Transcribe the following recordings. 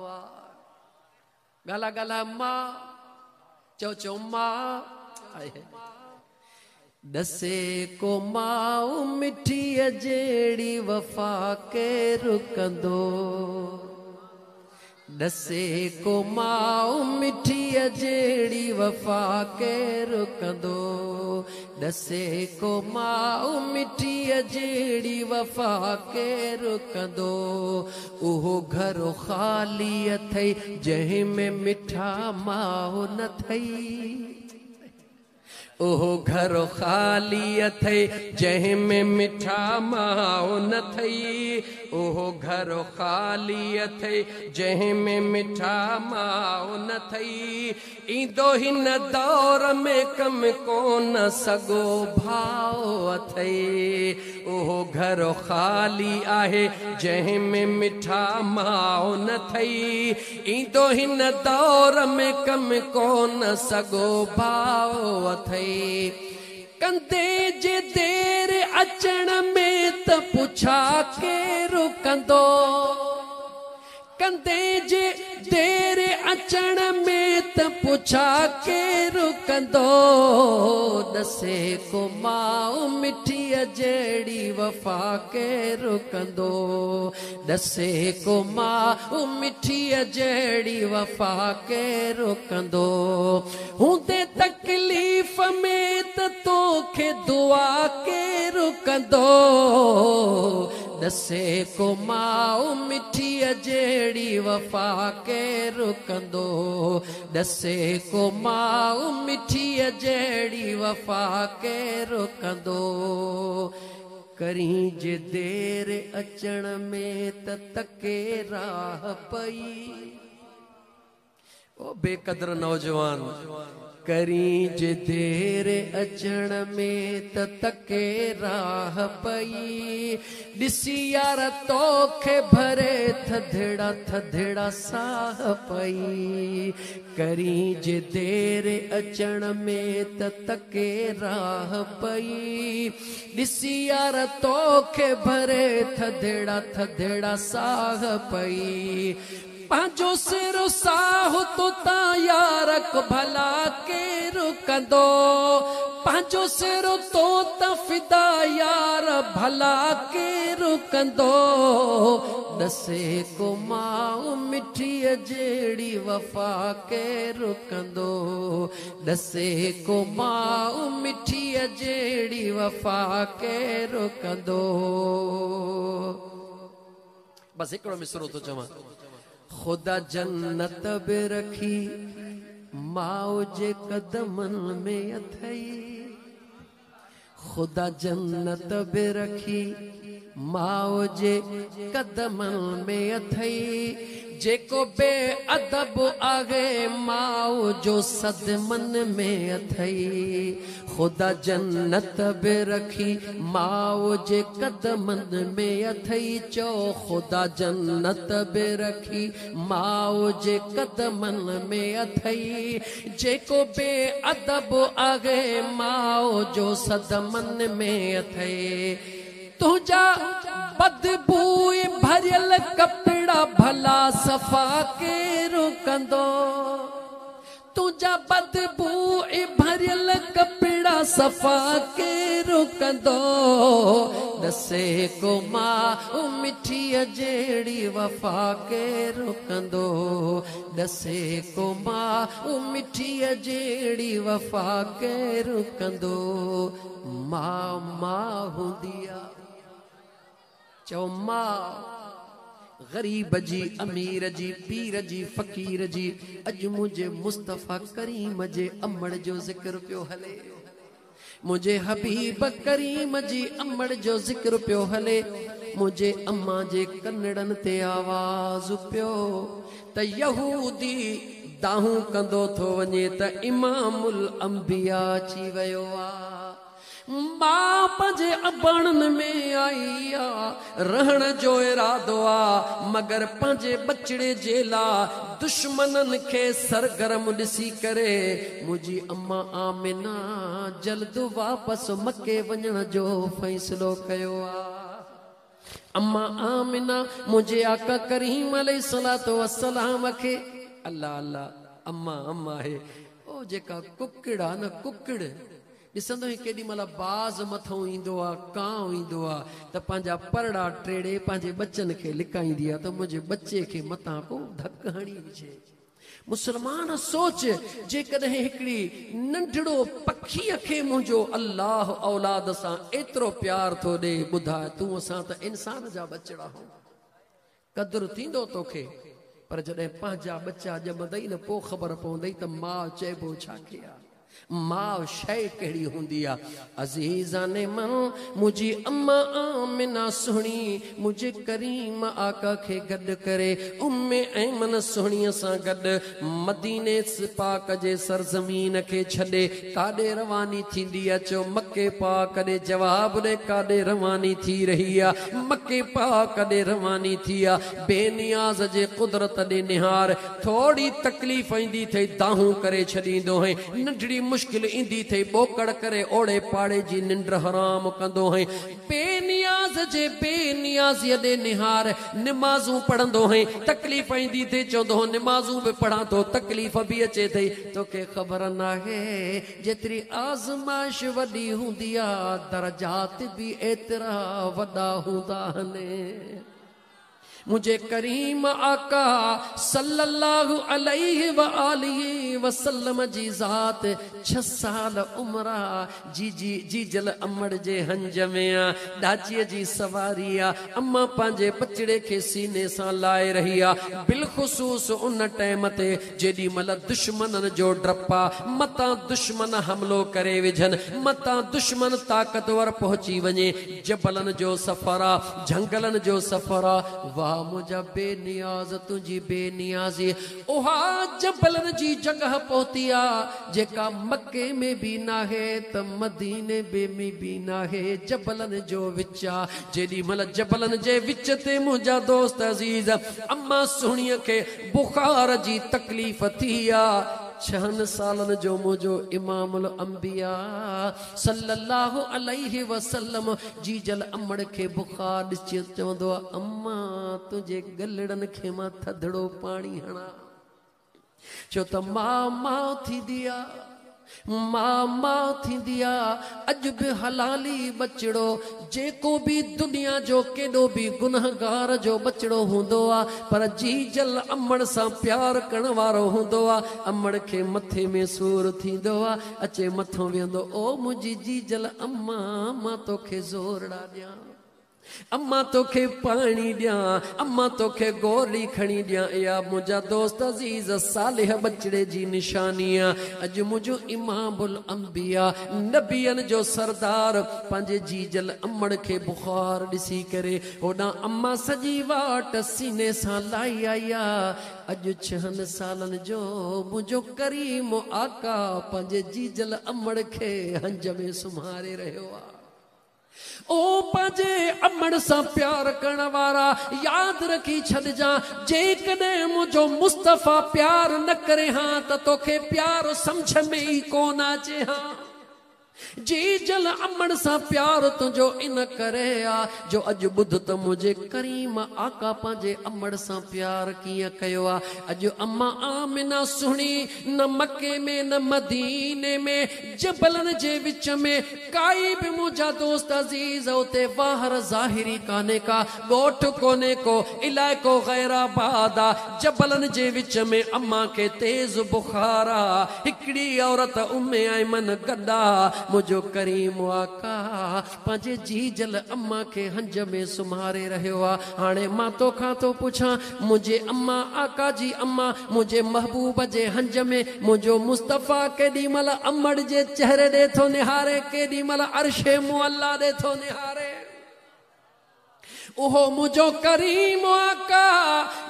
آ. ڳالهاء ڳالهاء ماء، چئو چئو ماء. ڏسي ڪو ماء مٺيء جهڙي وفا ڪير ڪندو. ڏسي ڪو ماء مٺيء جهڙي وفا ڪير ڪندو. ڏسي ڪو ماء مٺيء جهڙي وفا ڪير ڪندو. اهو گهر خالي اٿئي جنهن ۾ مٺا ماء نه ٿئي. اهو گهر خالي اٿئي جنهن ۾ مٺا ماء نه ٿئي. اهو گهر خالي اٿئي جنهن ۾ مٺا ماء نه ٿئي. ايندو هن دور ۾ ڪم ڪونه سڳو ڀاء اٿئي. اهو گهر خالي آهي جنهن ۾ مٺا ماء نه ٿئي. ايندو هن دور ۾ ڪم ڪونه سڳو ڀاء اٿئي. ڪندي جي دير اچڻ ۾ ته پڇا ڪير ڪندو. ڪندي جي دير اچڻ ۾ ته پڇا ڪير ڪندو. ڏسي ڪو ماء مٺيء جهڙي وفا ڪير ڪندو. ڏسي ڪو ماء مٺيء جهڙي وفا ڪير ڪندو. هوندي تڪليف ۾ ته توکي دعا ڪير ڪندو. ڏسي ڪو ماء مٺيء جهڙي وفا ڪير ڪندو. ڏسي ڪو ماء مٺيء جهڙي وفا ڪير ڪندو. ڪرين جي دير اچڻ ۾ ته تڪي راهه پئي. او بيقدر نوجوان، ڪرين جي دير اچڻ ۾ ته تڪي راهه پئي. ڏسي يار توکي ڀري ٿڌڙا ٿڌڙا ساهه پئي. ڪرين جي دير اچڻ ۾ ته تڪي راهه پئي. ڏسي يار توکي ڀري ٿڌڙا ٿڌڙا ساهه پئي. پنهنجو سر ساهه تو تان يار ڀلا ڪير ڪندو. پنهنجو سر تو تان فدا يار ڀلا ڪير ڪندو. ڏسي ڪو ماء مٺيء جهڙي وفا ڪير ڪندو. ڏسي ڪو ماء مٺيء جهڙي وفا ڪير ڪندو. بس هڪڙو مصرو ٿو چوان. خدا جنت به رکي ماء جي قدمن ۾ اٿئي. خدا جنت به رکي ماء جي قدمن ۾ اٿئي. جيڪو بي ادب آهي ماء جو صدمن ۾ اٿئي. خدا جنت به رکي ماء جي قدمن ۾ اٿئي. چئو خدا جنت به رکي ماء جي قدمن ۾ اٿئي. جيڪو بي ادب آهي ماء جو صدمن ۾ اٿئي. تنهنجا بدبوءِ ڀريل ڪپڙا ڀلا صفا ڪير ڪندو. تنهنجا بدبوءِ ڀريل ڪپڙا صفا ڪير ڪندو. ڏسي ڪو ماء مٺيء جهڙي وفا ڪير ڪندو. ڏسي ڪو ماء مٺيء جهڙي وفا ڪير ڪندو. ماء ماء هوندي آ. چئو ماء غريب جي، امير جي، پير جي، فقير جي. اڄ منهنجي مصطفيٰ ڪريم جي امڙ جو ذڪر پيو هلي. منهنجي حبيب ڪريم جي امڙ جو ذڪر پيو هلي. منهنجي امان جي ڪنڙن تي آواز پيو ته يهودي دانهون ڪندو ٿو وڃي ته امام الانبياء اچي ويو آ. ماء پنهنجي اباڻن ۾ آئي آ، رهڻ جو ارادو آ، مگر پنهنجي ٻچڙي جي لا دشمنن کي سرگرم ڏسي ڪري منهنجي اما آمنه جلد واپس مڪي وڃڻ جو فيصلو ڪيو آ. अम्मा आमिना मुंहिंजे आका करीम अलैहि वस्सलाम खे अल्लाह अल्लाह अम्मा अम्मा आहे। ओ जेका कुकड़ आहे न कुकड़ ॾिसंदो ई केॾी महिल बाज़ मथां ईंदो आहे, कांव ईंदो आहे त पंहिंजा परड़ा टेड़े पंहिंजे बच्चनि खे लिकाईंदी आहे त मुंहिंजे बच्चे खे मथां को धक हणी विझे। मुसलमान सोच, जेकॾहिं हिकिड़ी नंढड़ो पखीअ खे मुंहिंजो अल्लाह औलाद सां एतिरो प्यार थो ॾे, ॿुधाए तूं असां त इंसान जा बचड़ा हो, क़दुरु थींदो तोखे, पर जॾहिं पंहिंजा बच्चा ॼमंदई न पोइ ख़बर पवंदई त माउ चइबो छा खे आहे, माउ शइ कहिड़ी हूंदी आहे। अज़ीज़ाने मन मुंहिंजी अम्मा आमिना सुहिणी मुंहिंजे करीम आका खे गॾु करे उम्मे ऐमन सुहिणीअ सां गॾु मदीने पाक जे सरज़मीन खे छॾे काॾे रवानी थींदी आहे? चओ मक्के पाक ॾे। जवाब ॾे, काॾे रवानी थी रही आहे? मक्के पाक ॾे रवानी थी आहे। बेनियाज़ जे कुदरत ॾे निहार, थोरी तकलीफ़ ईंदी अथई दाहूं करे छॾींदो हुई, नंढड़ी मुश्किल ईंदी अथई बोकड़ करे ओड़े पाड़े जी निंड हराम कंदो हुई। बेनियाज़ जे बेनियाज़ीअ ॾे निहार, निमाज़ूं पढ़ंदो हुई, तकलीफ़ ईंदी अथई चवंदो हो निमाज़ूं बि पढ़ां थो, तकलीफ़ बि अचे थई। तोखे ख़बर नाहे जेतिरी आज़माइश वॾी हूंदी आहे दर्जात बि एतिरा वॾा हूंदा आहिनि। मुझे करीम आका सल्लल्लाहु अलैहि व आलिहि वसल्लम जी ज़ात 6 साल उम्र जी जी जीजल अमड़ जे हंज में आ, ॾाचीअ जी सवारी आ, अम्मा पंहिंजे बचड़े खे सीने सां लाए रही आ। बिलख़ुसूस उन टाइम ते जेॾी महिल दुश्मननि जो ड्रप आ, मतां दुश्मन हमलो करे विझनि, मतां दुश्मन ताक़तवर पहुची वञे। जबलनि जो सफ़र आ, जंगलनि जो सफ़र आ। वाह मुंहिंजा बेनियाज़, तुंहिंजी बेनियाज़ी उहा जबलनि जी जॻह पहुती आहे जेका मक्के में बि नाहे त मदीने में बि नाहे, जबलनि जो विच आहे। जेॾी महिल जबलनि जे विच ते मुंहिंजा दोस्त अज़ीज़ अम्मा सुहिणीअ खे बुखार जी तकलीफ़ थी आहे। 6 सालनि जो मुंहिंजो इमामुल अंबिया सल्लल्लाहु अलैहि वसल्लम जीजल अमड़ खे बुखार ॾिसी चवंदो आहे, अम्मा तुंहिंजे गलड़नि खे मां थधड़ो पाणी हणां, छो त माउ माउ थींदी आहे, माउ माउ थींदी आहे। अॼु बि हलाली बचड़ो जेको बि दुनिया जो केॾो बि गुनहगार जो बचड़ो हूंदो आहे, पर जीजल अमड़ सां प्यार करण वारो हूंदो आहे। अमड़ खे मथे में सूर थींदो आहे, अचे मथो वेंदो, ओ मुंहिंजी जीजल अम्मा, मां तोखे ज़ोरड़ा ॾियां, अम्मा तोखे पाणी ॾियां, अम्मा तोखे गोली खणी ॾियां। इहा मुंहिंजा दोस्त अज़ीज़ सालिह बचड़े जी निशानी आहे। अॼु मुंहिंजो इमामुल अंबिया नबियनि जो सरदार पंहिंजे जीजल अमड़ खे बुखार ॾिसी करे होॾां अम्मा सॼी वाट सीने सां लाई आई आहे। अॼु 6 सालनि जो मुंहिंजो करीम आका पंहिंजे जीजल अमड़ खे हंज में सुम्हारे रहियो आहे। ओ पंहिंजे अमड़ सां प्यार करण वारा यादि रखी छॾिजां, जेकॾहिं मुंहिंजो मुस्तफ़ा प्यार न करे हा त तोखे प्यार सम्झ में ई कोन अचे हा। जीजल अमड़ सां प्यार तुंहिंजो इन करे आ जो अॼु ॿुध त मुंहिंजे करीम आका पंहिंजे अमड़ सां प्यार कीअं कयो आहे। अॼु अम्मा आमिना सुहिणी न मक्के में न मदीने में जबलनि जे विच में काई बि मुंहिंजा दोस्त अज़ीज़ उते वाहर ज़ाहिरी कान्हे का, ॻोठ कोन्हे को, इलाइक़ो ग़ैराबाद आहे। जबलनि जे विच में अम्मा खे तेज़ बुखार आहे, हिकिड़ी औरत उम्मे ऐमन गॾु आहे। मुंहिंजो करीम आका पंहिंजे जीजल अम्मा खे हंज में सुम्हारे रहियो आहे। हाणे मां तोखां थो पुछां, मुंहिंजे अम्मा आका जी अम्मा मुंहिंजे महबूब जे हंज में मुंहिंजो मुस्तफ़ा केॾी महिल अमड़ जे चेहरे ॾे थो निहारे, केॾी महिल अर्शे मुअल्ला ॾे थो निहारे। उहो मुंहिंजो करीम आका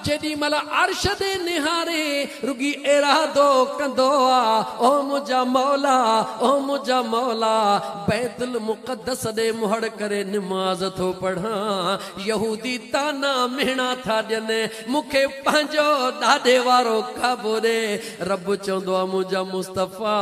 जेॾी महिल अर्श ॾे निहारे रुगी इरादो कंदो आहे, ओ मुंहिंजा मौला, ओ मुंहिंजा मौला, बैतुल मुक़द्दस ॾे मुहड़ करे निमाज़ थो पढ़ां। यहूदी ताना मिहणा था ॾियनि, मूंखे पंहिंजो ॾाॾे वारो काबो ॾे। रब चवंदो आहे मुंहिंजा मुस्तफ़ा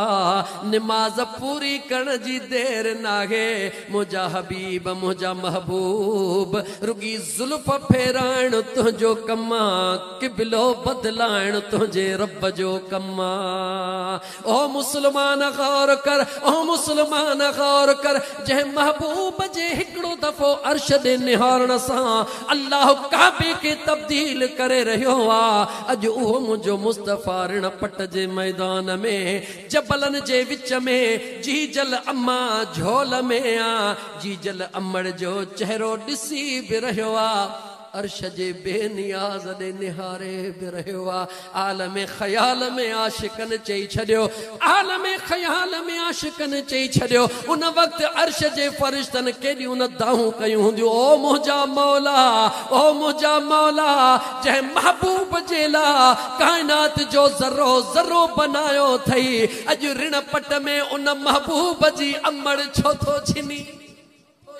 निमाज़ पूरी करण जी देरि नाहे, मुंहिंजा हबीब मुंहिंजा महबूब रुॻी ज़ुल्फ़ फेराइण तुंहिंजो कमु आहे, क़िबलो बदिलाइण तुंहिंजे रब जो कमु आहे। ओ मुस्लमान ग़ौर कर, ओ मुस्लमान ग़ौर कर, जंहिं महबूब जे हिकिड़ो दफ़ो अर्श ॾे निहारण सां अल्लाह काबे खे तब्दील करे रहियो आहे, अॼु उहो मुंहिंजो मुस्तफ़ा ऋण पट जे मैदान में जबलनि जे विच में जीजल अम्मा झोल में आ, जीजल अमड़ जो चेहरो ॾिसी बि रहियो आहे, अर्श जे बेनियाज़ ॾे निहारे बि रहियो आहे। आलम ख़याल में आशिकनि चई छॾियो, आलम ख़याल में आशिकनि चई छॾियो। उन वक़्तु अर्श जे फ़रिश्तनि केॾियूं न दाहूं कयूं हूंदियूं, ओ मुंहिंजा मौला, ओ मुंहिंजा मौला, जंहिं महबूब जे लाइ काइनात जो ज़रो ज़रो बनायो अथई, अॼु ऋण पट में उन महबूब जी अमड़ छो थो छिनी।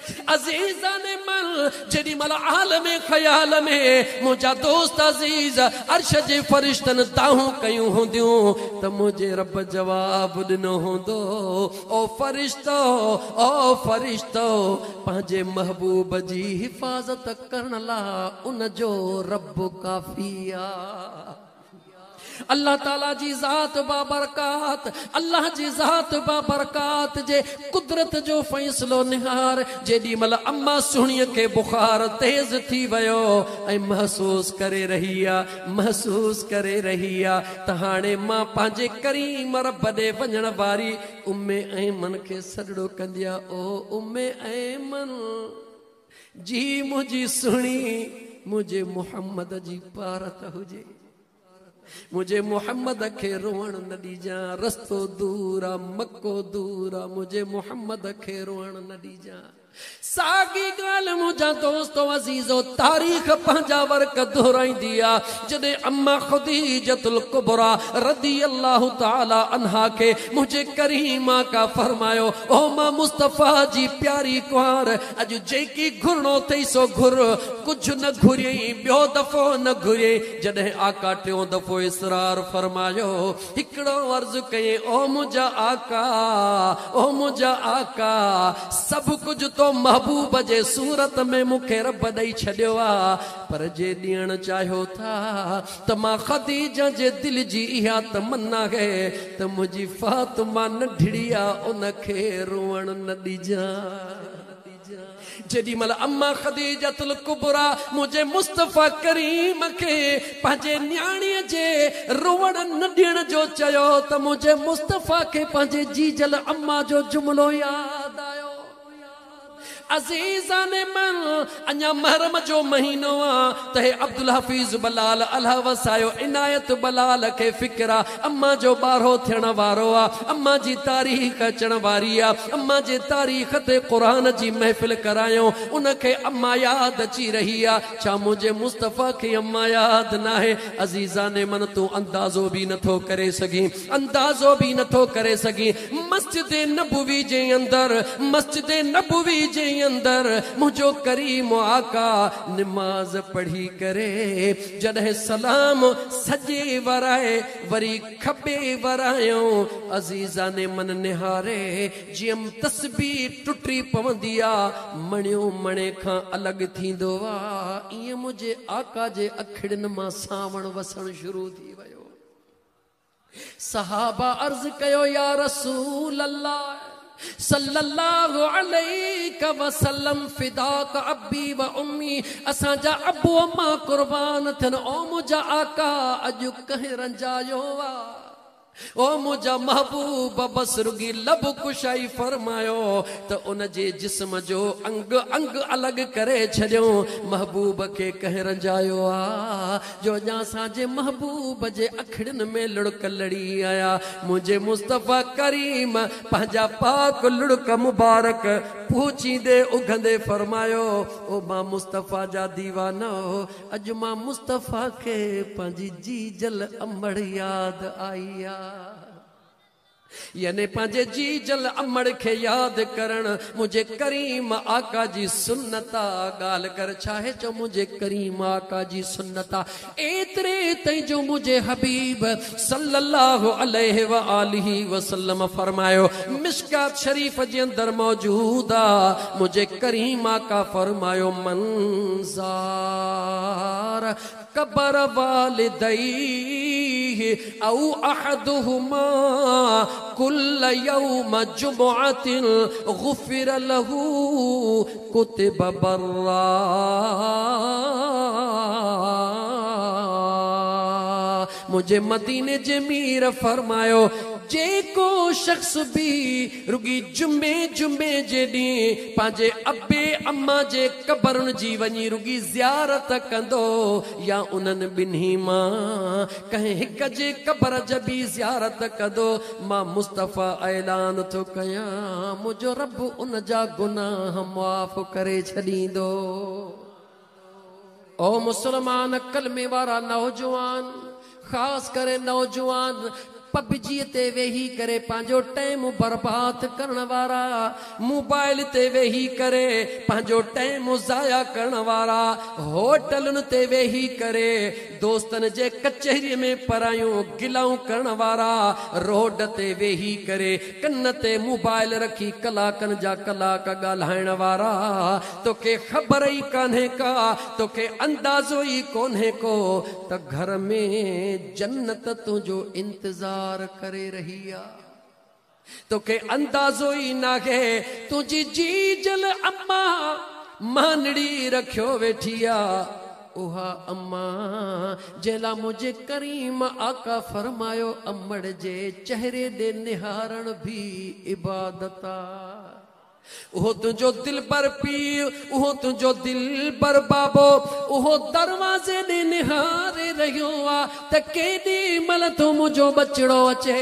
अज़ीज़ान मन, जेॾी महिल आलम ख़याल में मुंहिंजा दोस्त अज़ीज़ अर्श जे फ़रिश्तनि दाहूं कयूं हूंदियूं, त मुंहिंजे रब जवाबु ॾिनो हूंदो, ओ फ़रिश्तो, ओ फ़रिश्तो, पंहिंजे महबूब जी हिफ़ाज़त करण लाइ उन जो रब काफ़ी आहे। अल्लाह ताला जी ज़ात बाबरकात, अल्लाह जी ज़ात बाबरकात जे कुदरत जो फ़ैसिलो निहार, जेॾी महिल अम्मा सुहिणीअ खे बुखार तेज़ थी वियो ऐं महसूस करे रही आहे, महसूस करे रही आहे त हाणे मां पंहिंजे करीम रब ॾे वञण वारी उम्मे ऐमन खे सॾड़ो कंदी आहे, ओ उम्मे ऐमन जी मुंहिंजी सुहिणी, मुंहिंजे मोहम्मद जी पारत हुजे, मुझे मोहम्मद खे रोअण न ॾिजां, रस्तो दूर आहे, मको दूर आहे, मुझे मोहम्मद खे रोअण न ॾिजां। साॻी ॻाल्हि मुंहिंजा दोस्तो अज़ीज़ो, तारीख़ पंहिंजा वर्क दोहराईंदी आहे। जॾहिं अम्मा ख़दीजतुल कुबरा रदी अल्लाह ताला अन्हा खे मुंहिंजे करीम आका फरमायो, ओ मां मुस्तफ़ा जी प्यारी कुंवार, अॼु जेकी घुरणो अथई सो घुर, कुझु न घुरियई, ॿियो दफ़ो न घुरियई। जॾहिं आका टियों दफ़ो इसरार फरमायो, हिकिड़ो अर्ज़ु कयईं, ओ मुंहिंजा आका, ओ मुंहिंजा आका, सभु कुझु तो महबूब जे सूरत में मूंखे रब ॾेई छॾियो आहे, पर जे ॾियणु चाहियो था त मां ख़दीजा जे दिलि जी इहा तमन्ना आहे त मुंहिंजी फातिमा नंढड़ी आहे, उनखे रोअण न ॾिजां। जेॾी महिल अम्मा ख़दीजतुल कुबरा मुंहिंजे मुस्तफ़ा करीम खे पंहिंजे नियाणीअ जे रोअण न ॾियण जो चयो, त मुंहिंजे मुस्तफ़ा खे पंहिंजे जीजल अम्मा जो जुमिलो यादि आयो। अज़ीज़ान मन, अञा महरम जो महीनो आहे त हे अब्दुल हफ़ीज़ बलाल अल्लाह वसायो इनायत बलाल खे फ़िक्र आहे, अम्मा जो ॿारो थियण वारो आहे, अम्मा जी तारीख़ अचण वारी आहे, अम्मा जे तारीख़ ते क़ुर जी महफ़िल करायूं, उनखे अम्मा यादि अची रही आहे। छा मुंहिंजे मुस्तफ़ा खे अम्मा यादि न आहे? अज़ीज़ान मन, तूं अंदाज़ो बि नथो करे सघीं, अंदाज़ो बि नथो करे सघीं। मस्जिद नबवी जे अंदर, मस्जिद नबवी जे अंदर मुंहिंजो करीम आका निमाज़ पढ़ी करे जॾहिं सलाम सॼे वराए वरी खॿे वरायो, अज़ीज़ा ने मन निहारे जीअं तस्बीह टुटी पवंदी आहे, मणियो मणे खां अलॻि थींदो आहे, ईअं मुंहिंजे आका जे अखिड़ियुनि मां सावण वसणु शुरू थी वियो। सहाबा अर्ज़ कयो, या रसूल अल्लाह सल्लल्लाहु अलैहि वसल्लम, फिदाक अबी व उम्मी, असांजा अबू अम्मा कुर्बान थियनि, ओ मुंहिंजा आका अॼु कंहिं रंजायो आहे? ओ मुंहिंजा महबूब, बसि रुॻी लब कुशाई फरमायो त उन जे जिस्म जो अंग अंग अलॻि करे छॾियो। महबूब खे कंहिं रंजायो आहे जो अञा असांजे महबूब जे अखिड़ियुनि में लुड़क लड़ी आया। मुंहिंजे मुस्तफ़ा करीम पंहिंजा पाक लुड़क मुबारक पूछींदे उघंदे फरमायो, ओ मां मुस्तफ़ा जा दीवानो, अॼु मां मुस्तफ़ा खे पंहिंजी जीजल अमड़ यादि आई आहे। यानी पंहिंजे जीजल अमड़ खे यादि करण मुंहिंजे करीम आका जी सुन्नत ॻाल्हि कर छा आहे चओ मुंहिंजे करीम आका जी सुन्नत एतिरे ताईं जो मुंहिंजे हबीब सल्लल्लाहु अलैहि व आलिहि वसल्लम फरमायो मिशकात शरीफ जे अंदरि मौजूद आहे मुंहिंजे करीम आका फरमायो मंज़ार कबर वालिदैहि औ अहदुहुमा कुल यौम जुमुअतिन गुफिर लहू कुतिब बर्रा। मुझे मदीने जे मीर फरमायो जेको शख्स बि रुगी जुमे जुमे जे ॾींहुं पंहिंजे अबे अम्मा जे क़बरुनि जी वञी रुगी ज़ियारत कंदो या उन्हनि ॿिन्ही मां कंहिं हिक जे क़बर जे बि ज़ियारत कंदो, मां मुस्तफ़ा ऐलान थो कयां मुंहिंजो रब उन जा गुनाह मुआफ़ करे छॾींदो। ओ मुसलमान कलमे वारा नौजवान, ख़ासि करे नौजवान पबजी ते वेही करे पंहिंजो टाइम बर्बाद करण वारा, मोबाइल ते वेही करे पंहिंजो टाइम ज़ाया करण वारा, होटलुनि ते वेही करे दोस्तनि जे कचहरीअ में परायूं गिलाऊं करण वारा, रोड ते वेही करे कन ते मोबाइल रखी कलाकनि जा कलाक ॻाल्हाइण वारा, तोखे ख़बर ई कान्हे का, तोखे अंदाज़ो ई कोन्हे को त घर में जन्नत तुंहिंजो इंतज़ार करे रही आ, तोखे अंदाज़ो ई नाहे तुंहिंजी जीजल अम्मा मानड़ी रखियो वेठी आ, उहा अम्मा जंहिं लाइ मुंहिंजे करीम आका फरमायो अमड़ जे चेहरे ॾे निहारण बि इबादत आ। उहो तुंहिंजो दिलबर पीउ, उहो तुंहिंजो दिलबर बाबो, उहो दरवाज़े ॾे निहारे रहियो आहे त केॾी महिल थो मुंहिंजो बचिड़ो अचे,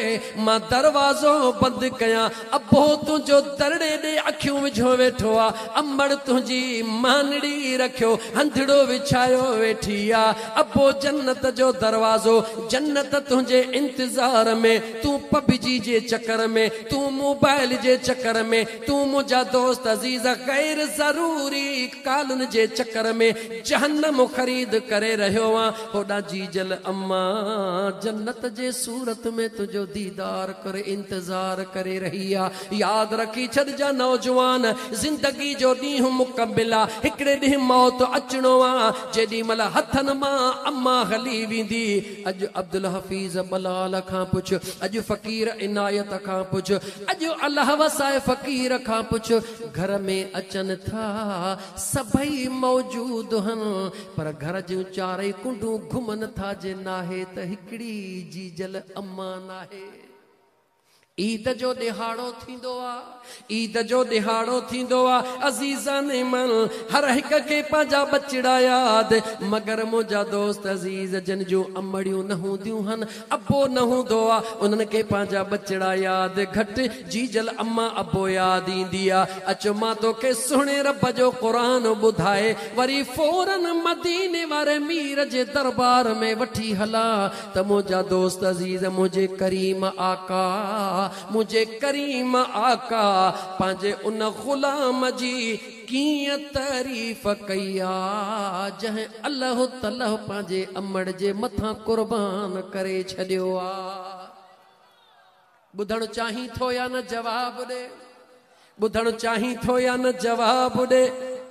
मां दरवाज़ो बंदि कयां, अबो तुंहिंजो दरड़े ॾे अखियूं विझो वेठो आहे, अमड़ तुंहिंजी मानड़ी रखियो हंधड़ो विछायो वेठी आहे, अबो जन्नत जो दरवाज़ो जन्नत तुंहिंजे इंतज़ार में, तूं पबजी जे चक्कर में, तूं मोबाइल जे चक्कर में, तूं मुंहिंजा दोस्त अज़ीज़ गैर ज़रूरी कालुनि जे चक्कर में जहन्नम ख़रीद करे रहियो आहियां, होॾां जीजल अम्मा जन्नत जे सूरत में तुंहिंजो दीदार करे इंतज़ार करे रही आहे। यादि रखी छॾिजां नौजवान, ज़िंदगी जो ॾींहुं मुकमिल आहे, हिकिड़े ॾींहुं मौत अचिणो आहे, जेॾी महिल हथनि मां अम्मा हली वेंदी। अॼु अब्दुल हफ़ीज़ बलाल खां पुछ, अॼु फ़क़ीर इनायत खां पुछ, अॼु अलाह वसाए फ़क़ीर खां पुछ, घर में अचनि था सभई मौजूद आहिनि पर घर जूं चारई कुंडूं घुमनि था, जे नाहे त हिकिड़ी जीजल अम्मा नाहे। ईद जो ॾिहाड़ो थींदो आहे, ईद जो ॾिहाड़ो थींदो आहे, अज़ीज़ान मन हर हिक खे पंहिंजा बचिड़ा यादि, मगर मुंहिंजा दोस्त अज़ीज़ जिन जूं अमड़ियूं न हूंदियूं आहिनि, अबो न हूंदो आहे, उन्हनि खे पंहिंजा बचिड़ा यादि घटि, जीजल अम्मा अबो यादि ईंदी आहे। अचो मां तोखे सुहिणे रब जो क़ुर ॿुधाए वरी फ़ौरन मदीने वारे मीर जे दरबार में वठी हलां त मुंहिंजा दोस्त अज़ीज़ मुंहिंजे करीम आका, मुंहिंजे करीम आका पंहिंजे उन ग़ुलाम जी कीअं तारीफ़ कई आहे जंहिं अलाह तलाह पंहिंजे अमड़ जे मथां क़ुर्बान करे छॾियो आहे। ॿुधणु चाहीं थो या न जवाब ॾे, ॿुधणु चाहीं थो या न जवाब ॾे।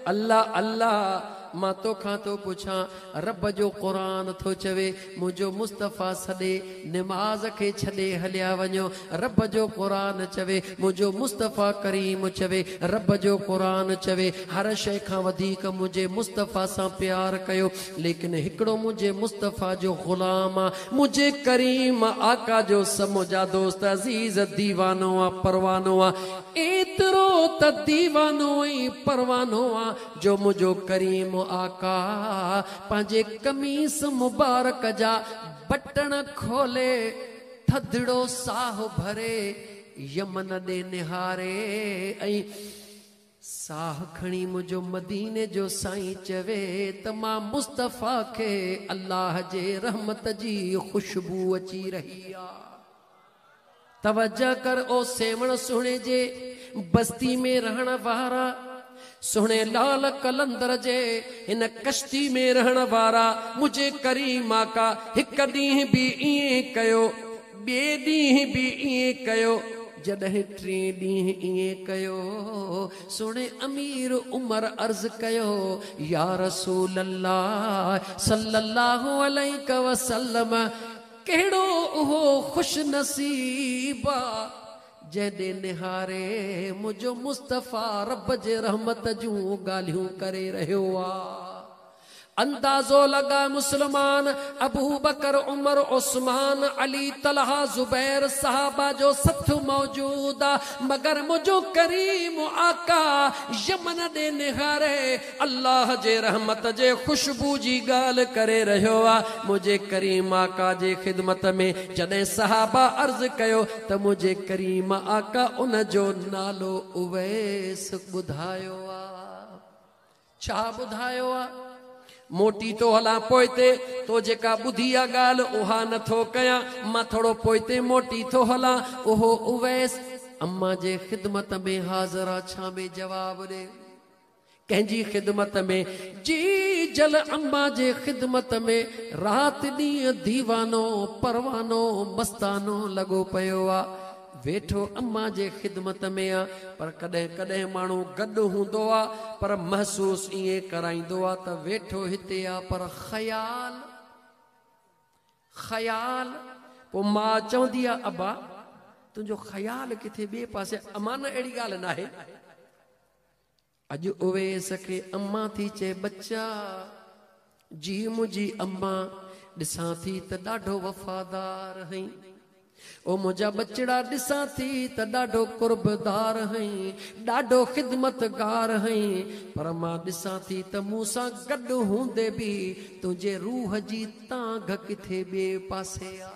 अल्लाह अल्लाह मां तोखां थो पुछां, रब जो क़ुर थो चवे मुंहिंजो मुस्तफ़ा सॾे निमाज़ खे छॾे हलिया वञो, रब जो क़ुर चवे मुंहिंजो मुस्तफ़ा करीम चवे, रब जो क़ुर चवे हर शइ खां वधीक मुंहिंजे मुस्तफ़ा सां प्यार कयो, लेकिन हिकिड़ो मुंहिंजे मुस्तफ़ा जो ग़ुलाम आहे, मुंहिंजे करीम आका जो मुंहिंजा दोस्त अज़ीज़ दीवानो आहे, परवानो आहे, एतिरो त दीवानो ई परवानो आहे जो मुंहिंजो करीम आका पंहिंजे कमीस मुबारक जा बटण खोले थधड़ो साह भरे यमन ॾे निहारे ऐं साह खणी मुंहिंजो मदीने जो साईं चवे त मां मुस्तफ़ा खे अल्लाह जे रहमत जी ख़ुशबू अची रही आहे। توجه ڪر او سيوهڻ سهڻي جي بستي ۾ رهڻ وارا، سهڻي لال قلندر جي هن ڪشتي ۾ رهڻ وارا، منهنجي ڪريم آقا هڪ ڏينهن به ائين ڪيو، ٻئي ڏينهن به ائين ڪيو، جڏهن ٽئين ڏينهن ائين ڪيو، سهڻي امير عمر عرض ڪيو، يا رسول الله صلي الله عليه وسلم، ڪهڙو اهو خوش نصيب آ، جنهن ڏي نهاري منهنجو مصطفيٰ رب جي رحمت جون ڳالهيون ڪري رهيو آ. اندازو لڳاء مسلمان، ابوبڪر، عمر، عثمان، علي، طلحه، زبير صحابه جو سٿ موجود آ، مگر منهنجو ڪريم آقا يمن ڏي نهاري الله جي رحمت جي خوشبو جي ڳالهه ڪري رهيو آ. منهنجي ڪريم آقا جي خدمت ۾ جڏهن صحابه عرض ڪيو ته منهنجي ڪريم آقا ان جو نالو اويس ٻڌايو آ. ڇا ٻڌايو آ؟ موٽي ٿو هلان پوئتي، تو جيڪا ٻڌي آ ڳالهه اها نه ٿو ڪيان، مان ٿورو پوئتي موٽي ٿو هلان. اهو اويس امان جي خدمت ۾ حاضر آ، ڇا ۾ جواب ڏي؟ ڪنهن جي خدمت ۾؟ جيجل اما جي خدمت ۾ رات ڏينهن ديوانو پروانو مستانو لڳو پيو آ. ويٺو اما جي خدمت ۾ آ، پر ڪڏهن ڪڏهن ماڻهو گڏ هوندو آ پر محسوس ائين ڪرائيندو آ ته ويٺو هتي آ پر خيال خيال پوء ماء چوندي آ ابا تنهنجو خيال ڪٿي ٻئي پاسي. امان اهڙي ڳالهه ناهي. اڄ اويس کي امان ٿي چئي ٻچا جي منهنجي امان ڏسان ٿي ته ڏاڍو وفادار هئين، او منهنجا ٻچڙا ڏسان ٿي ته ڏاڍو قربدار هئين، ڏاڍو خدمتگار هئين، پر مان ڏسان ٿي ته مون سان گڏ هوندي به تنهنجي روح جي تانگهه ڪٿي ٻئي پاسي آ.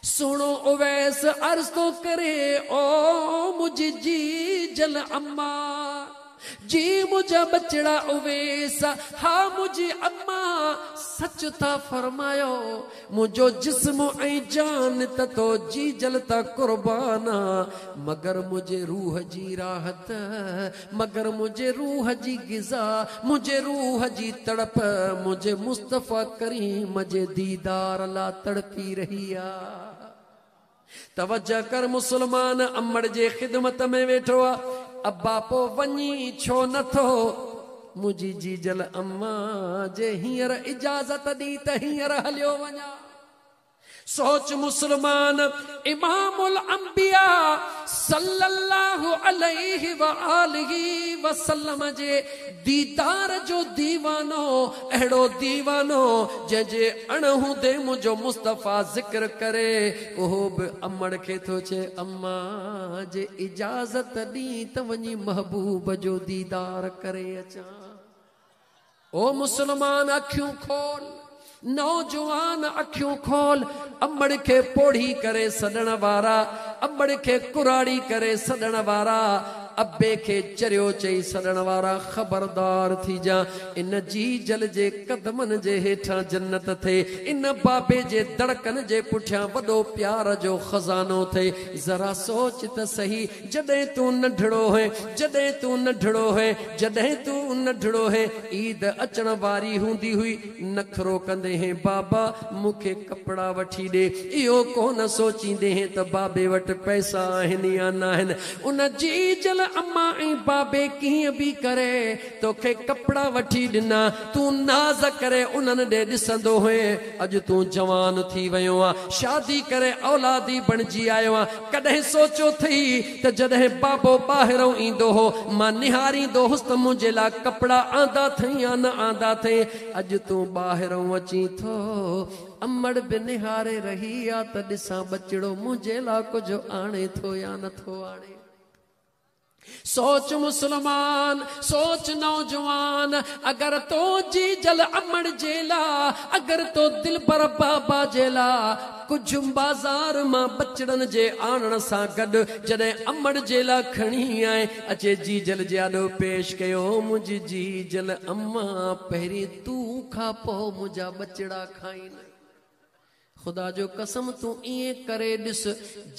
سهڻو اويس عرض ٿو ڪري او منهنجي جيجل اما، جي منهنجا ٻچڙا اويس، ها منهنجي اما سچ ٿا فرمايو، منهنجو جسم ۽ جان ته تو جيجل تان قربان آ، مگر منهنجي روح جي راحت، مگر منهنجي روح جي غذا، منهنجي روح جي تڙپ، منهنجي مصطفيٰ ڪريم جي ديدار لا تڙپي رهي آ. توجه ڪر مسلمان، امڙ جي خدمت ۾ ويٺو آ، ابا پو وڃي ڇو نه ٿو؟ منهنجي جيجل اما جي هينئر اجازت ڏي ته هينئر هليو وڃان. سوچ مسلمان، امام الانبياء صلي الله عليه وآله وسلم جي ديدار جو ديوانو، اهڙو ديوانو جنهن جي اڻ هوندي منهنجو مصطفيٰ ذڪر ڪري، اهو به امڙ کي ٿو چئي اما جي اجازت ڏي ته وڃي محبوب جو ديدار ڪري اچان. او مسلمان اکيون کول، نوجوان اکيون کول، امڙ کي پوڙهي ڪري سڏڻ وارا، امڙ کي ڪراڙي ڪري سڏڻ وارا، ابي کي چريو چئي سڏڻ وارا خبردار ٿي جا. ان جيجل جي قدمن جي هيٺان جنت ٿئي، ان بابي جي دڙڪن جي پٺيان وڏو پيار جو خزانو ٿئي. ذرا سوچ ته سهي، جڏهن تون ننڍڙو هئين، جڏهن تون ننڍڙو هئين، جڏهن تون ننڍڙو هئين، عيد اچڻ واري هوندي هئي، نخرو ڪندي هئين، بابا مون کي ڪپڙا وٺي ڏي. اهو ڪونه سوچيندي هئين ته بابي وٽ پئسا آهن يا ناهن. ان جيجل اما ۽ بابي ڪيئن به ڪري توکي ڪپڙا وٺي ڏنا، تون ناز ڪري انهن ڏي ڏسندو هئين. اڄ تون جوان ٿي ويو آن، شادي ڪري اولادي بڻجي آيو آن، ڪڏهن سوچيو اٿئي ته جڏهن بابو ٻاهرئون ايندو هو، مان نهاريندو هوس ته منهنجي لاء ڪپڙا آندا اٿئي يا نه آندا اٿئي؟ اڄ تون ٻاهرئون اچين ٿو، امڙ به نهاري رهي آ ته ڏسان ٻچڙو منهنجي لاء ڪجهه آڻي ٿو يا نه ٿو آڻي. سوچ مسلمان، سوچ نوجوان، اگر تو جيجل امڙ جي لا، اگر تو دلبر بابا جي لا، ڪجهه بازار مان ٻچڙن جي آڻڻ سان گڏ جڏهن امڙ جي لا کڻي آئين، اچي جيجل جي آڏو پيش ڪيو، منهنجي جيجل امان پهرين تون کا پوء منهنجا ٻچڙا کائين. ख़ुदा जो कसम तूं ईअं करे ॾिस,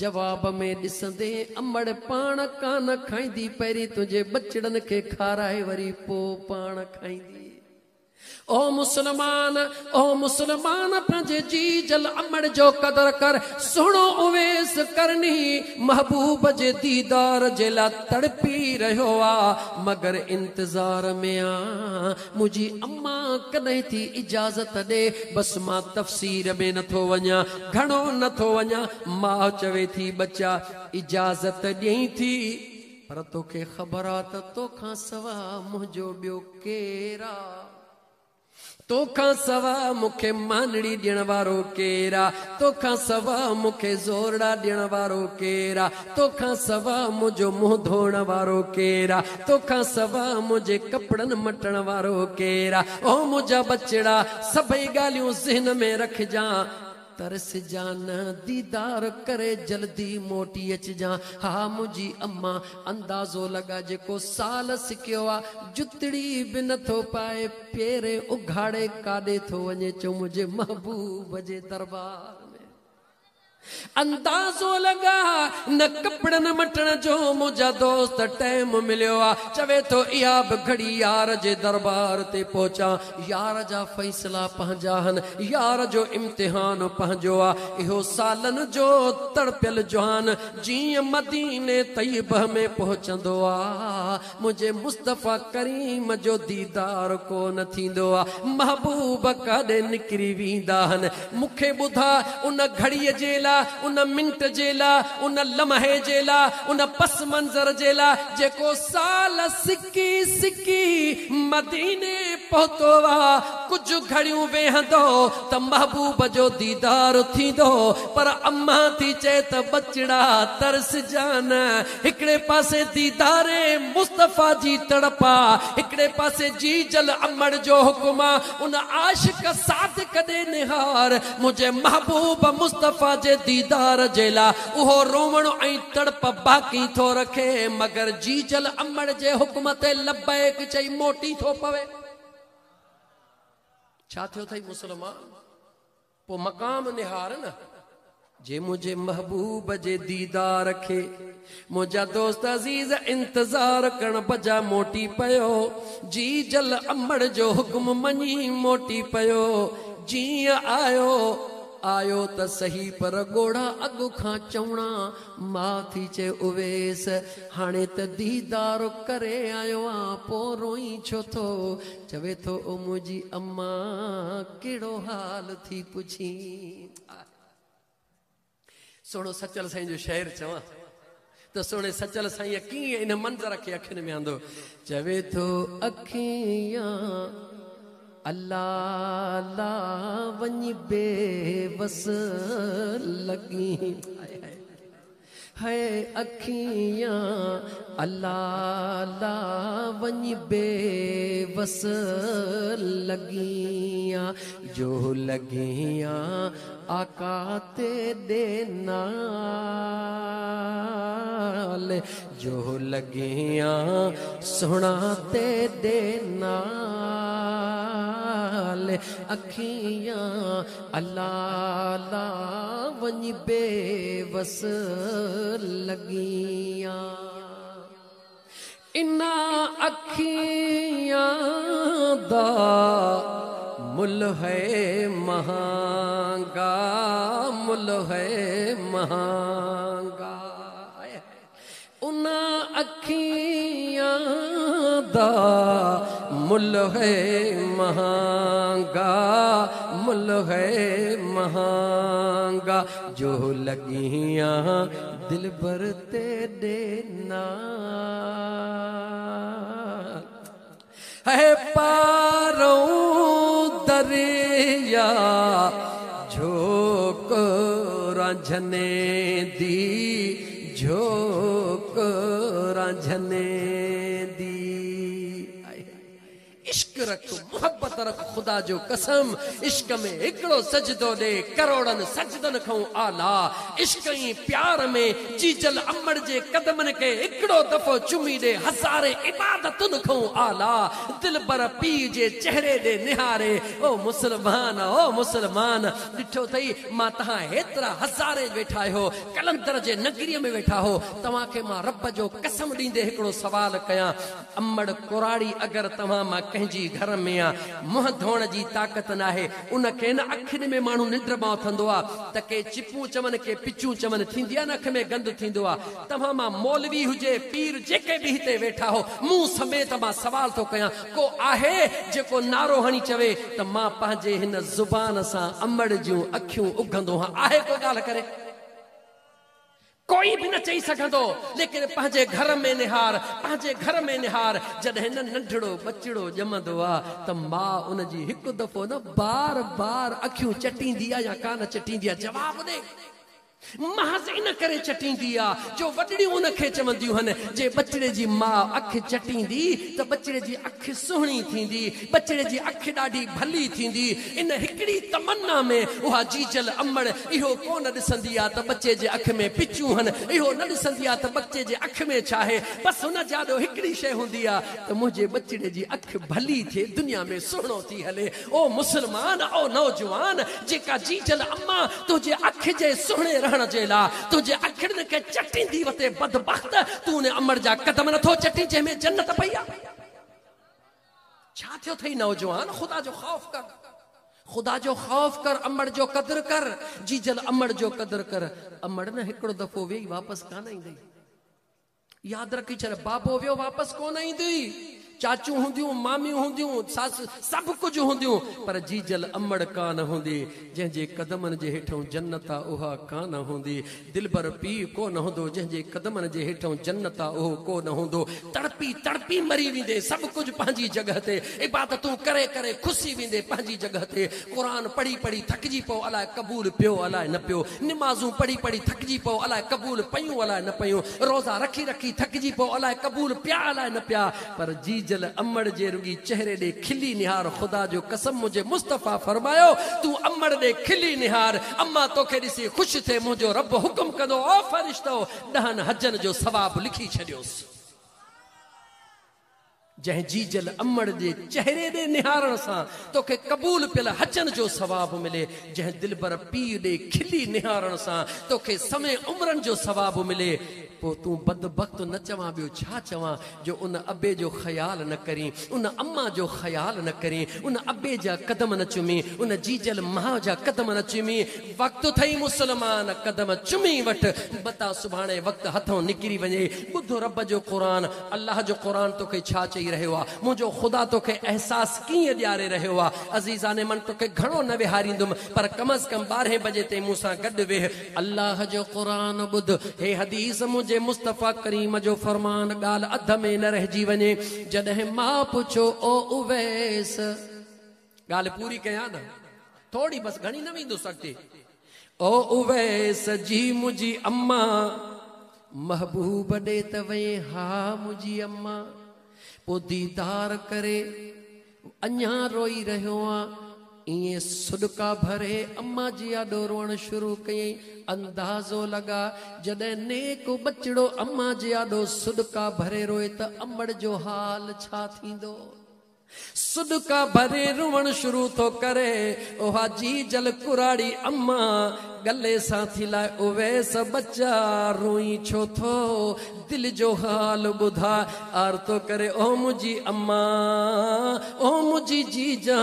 जवाब में ॾिसंदे अमड़ पाण कान खाईंदी, पहिरीं तुंहिंजे बचड़नि खे खाराए वरी पोइ पाण खाईंदी। ओ मुसलमान, ओ मुसलमान, पंहिंजे जीजल अमड़ जो क़दुरु कर। सुहिणो उवेस करनी महबूब जे दीदार जे लाइ तड़पी रहियो आहे, मगर इंतज़ार में आ मुंहिंजी अम्मा कॾहिं थी इजाज़त ॾे, बसि मां तफ़सीर में नथो वञा, घणो नथो वञा। माउ चवे थी बच्चा इजाज़त ॾियई थी, पर तोखे ख़बर आहे त तोखां सवा मुंहिंजो ॿियो केरु आहे, तोखां सवा मूंखे मानड़ी ॾियण वारो केरु आहे, तोखां सवा मूंखे ज़ोरड़ा ॾियण वारो केरु आहे, तोखां सवा मुंहिंजो मुंहुं धोइण वारो केरु आहे, तोखां सवा मुंहिंजे कपिड़नि मटण वारो केरु आहे। ओ मुंहिंजा बचड़ा, सभई ॻाल्हियूं ज़हन में रखिजां, तरसजां न, दीदार करे जल्दी मोटी अचिजां। हा मुंहिंजी अम्मा, अंदाज़ो लॻा जेको साल सिकियो आहे, जुतड़ी बि नथो पाए, पेरे उघाड़े काॾे थो वञे, चओ मुंहिंजे महबूब जे दरबार में। अंदाज़ो लॻा न कपिड़नि मटण जो मुंहिंजा दोस्त टाइम मिलियो आहे, चवे थो इहा बि घड़ी यार जे दरबार ते पहुचां। यार जा फ़ैसिला पंहिंजा आहिनि, यार जो इम्तिहान पंहिंजो आहे। इहो सालनि जो तड़पियल जवान जीअं मदीने तय्यब में पहुचंदो आहे, मुंहिंजे मुस्तफ़ा करीम जो दीदार कोन थींदो आहे, महबूब काॾे निकिरी वेंदा आहिनि। मूंखे ॿुधा, उन घड़ीअ जे लाइ, उन मिंट जे लाइ, उन लम्हे जे लाइ, उन पस मंज़र जे लाइ जेको साल सिकी सिकी मदीने पहुतो आहे, कुझु घड़ियूं वेहंदो त महबूब जो दीदार थींदो। पर अम्मा थी चए त बचड़ा तरसजां न, हिकिड़े पासे दीदारे मुस्तफ़ा जी तड़प आहे, हिकिड़े पासे जीजल अमड़ जो हुकुम आहे। उन आशिक सादिक ॾे निहार, मुंहिंजे महबूब मुस्तफ़ा जे दीदार जे लाइ उहो रोवण ऐं तड़प बाक़ी थो रखे, मगर जीजल अमड़ जे हुकुम ते लब्बैक चई मोटी थो पवे। छा थियो अथई मुसलमान? पोइ मक़ाम निहार न, जे मुंहिंजे महबूब जे दीदार खे मुंहिंजा दोस्त अज़ीज़ इंतज़ार करण बजा मोटी पियो, जीजल अमड़ जो हुकुम मञी मोटी पियो। जीअं आयो आयो त सही, पर ॻोढ़ा अॻु खां चवणा। मां थी चए उवेस, हाणे त दीदार करे आयो आहियां, पोइ रोई छो थो? चवे थो ओ मुंहिंजी अम्मा, कहिड़ो हाल थी पुछी। सुहिणो सचल साईं जो शेर चवां त सुहिणे सचल साईं कीअं इन मंज़र खे अखियुनि में आंदो। चवे थो अखियां अल्लाह ला वञी बेबस लॻी है, अखियां अल्लाह ला वञी बेबस लॻियां, जो लॻियां आका तेॾे नाल, जो लॻियां सुहिणा तेॾे नाल, अखियां अल्लाह ला वञी बेबस लॻियां। इना अखियां दा मुल है महांगा, मुल है महांगा, उन अखियां दा मुल है महांगा, मुल है महांगा, जो लगियां दिलबर तेरे नाल है। पारों दरिया झोक रांझने दी, झोक रांझने दी। इश्क रख, मोहब्बत محبت رک خدا جو قسم عشق ۾ هڪڙو سجدو ڏي ڪروڙن سجدن کان اعليٰ عشق ۽ پيار ۾ جيجل امڙ جي قدمن کي هڪڙو دفعو چمي ڏي هزارين عبادتن کان اعليٰ دلبر پيء جي چهري ڏي نهاري او مسلمان او مسلمان ڏٺو اٿئي مان توهان هيترا هزارين ويٺا آهيو قلندر جي نگريء ۾ ويٺا هو توهان کي مان رب جو قسم ڏيندي هڪڙو سوال ڪيان امڙ ڪراڙي اگر توهان مان ڪنهن جي گهر ۾ آ منهن ڌوئڻ جي طاقت ناهي ان کي نه اکين ۾ ماڻهو ننڊ مان اٿندو آ ته ڪي چپون چون ڪي پچون چون ٿيندي آ نه اک ۾ گند ٿيندو آ توهان مان مولوي هجي پير جيڪي به هتي ويٺا هو مون سميت مان سوال ٿو ڪيان ڪو آهي جيڪو نعرو هڻي چوي ته مان پنهنجي هن زبان سان امڙ جون اکيون اگهندو هان آهي ڪو ڳالهه ڪري. ڪوئي به نه چئي سگهندو، ليڪن پنهنجي گهر ۾ نهار، پنهنجي گهر ۾ نهار، جڏهن نه ننڍڙو ٻچڙو ڄمندو آ ته ماء ان جي هڪ دفعو نه بار بار اکيون چٽيندي آ يا ڪانه چٽيندي آ؟ جواب ڏي. محض ان ڪري چٽيندي آ جو وڏڙيون ان کي چونديون هن، جي ٻچڙي جي ماء اک چٽيندي ته ٻچڙي جي اک سهڻي ٿيندي، ٻچڙي جي اک ڏاڍي ڀلي ٿيندي. ان هڪڙي تمنا ۾ اها جيجل امڙ اهو ڪونه ڏسندي آ ته ٻچي جي اک ۾ پچون هن، اهو نه ڏسندي آ ته ٻچي جي اک ۾ ڇا آهي، بس هن جي آڏو هڪڙي شيء هوندي آ ته منهنجي ٻچڙي جي اک ڀلي ٿئي، دنيا ۾ سهڻو ٿي هلي. او مسلمان، او نوجوان، جيڪا جيجل اما تنهنجي اک جي سهڻي رهڻ جي لا تنهنجي اکڙين کي چٽيندي وتي، بدبخت تون ان امڙ جا قدم نٿو چٽين جنهن ۾ جنت پئي آ. ڇا ٿيو اٿئي نوجوان خدا جو خوف ڪر خدا جو خوف ڪر امڙ جو قدر ڪر جيجل امڙ جو قدر ڪر امڙ نه هڪڙو دفعو ويئي واپس ڪانه ايندئي ياد رکي ڇڏ بابو ويو واپس ڪونه ايندئي چاچيون هونديون ماميون هونديون ساس سڀ ڪجهه هونديون پر جيجل امڙ ڪانه هوندي جنهن جي قدمن جي هيٺئون جنت آ اها ڪانه هوندي دلبر پيء ڪو نه هوندو، جنهن جي قدمن جي هيٺئون جنت آ، اهو ڪو نه هوندو. تڙپي تڙپي مري ويندين، سڀ ڪجهه پنهنجي جڳهه تي. عبادتون ڪري ڪري کسي ويندين، پنهنجي جڳهه تي. قرآن پڙهي پڙهي ٿڪجي پئو، الائي قبول پيو الائي نه پيو. نمازون پڙهي پڙهي ٿڪجي پئو، الائي قبول پيون الائي نه پيون. روزا رکي رکي ٿڪجي پئو، الائي قبول پيا الائي نه پيا. پر جيجل امڙ جي رڳي چهري ڏي کلي نهار خدا جو قسم منهنجي مصطفيٰ فرمايو تون امڙ ڏي کلي نهار اما توکي ڏسي خوش ٿئي منهنجو رب حڪم ڪندو او فرشتؤ ڏهن حجن جو ثواب لکي ڇڏيوس. جنهن جيجل امڙ جي چهري ڏي نهارڻ سان توکي قبول پيل حجن جو ثواب ملي جنهن دلبر پيء ڏي کلي نهارڻ سان توکي سوين عمرن جو ثواب ملي پوء تون بدبخت نه چوان ٻيو ڇا چوان جو ان ابي جو خيال نه ڪرين، ان اما جو خيال نه ڪرين، ان ابي جا قدم نه چمين، ان جيجل ماء جا قدم نه چمين، وقت اٿئي مسلمان قدم چمي وٺ، متان سڀاڻي وقت هٿئون نڪري وڃي، ٻڌ رب جو قرآن، الله جو قرآن توکي ڇا چئي رهيو آ، منهنجو خدا توکي احساس ڪيئن ڏياري رهيو آ، عزيزان من توکي گهڻو نه ويهاريندم پر ڪم از ڪم ٻارهين بجي تائين مون سان گڏ ويهه، الله جو قرآن ٻڌ، هي حديث منهنجي مصطفيٰ ڪريم جو فرمان ڳالهه اڌ ۾ نه رهجي وڃي، جڏهن ماء پڇيو او اويس! ڳالهه پوري ڪيان نه ٿوري بس گهڻي نه ويندس اڳتي، او اويس جي منهنجي اما محبوب ڏي ته وئين ها منهنجي اما پوء ديدار ڪري اڃا روئي رهيو آن. ائين سڏڪا ڀري اما جي آڏو روئڻ شروع ڪيائين. اندازو لڳا، جڏهن نيڪ ٻچڙو اما جي آڏو سڏڪا ڀري روئي ته امڙ جو حال ڇا ٿيندو؟ سڏڪا ڀري روئڻ شروع ٿو ڪري. اها جيجل ڪراڙي اما ڳلي سان ٿي لائي، اويس ٻچا روئين ڇو ٿو؟ دل جو حال ٻڌاء آرتو ڪري او منهنجي اما او منهنجي جيجا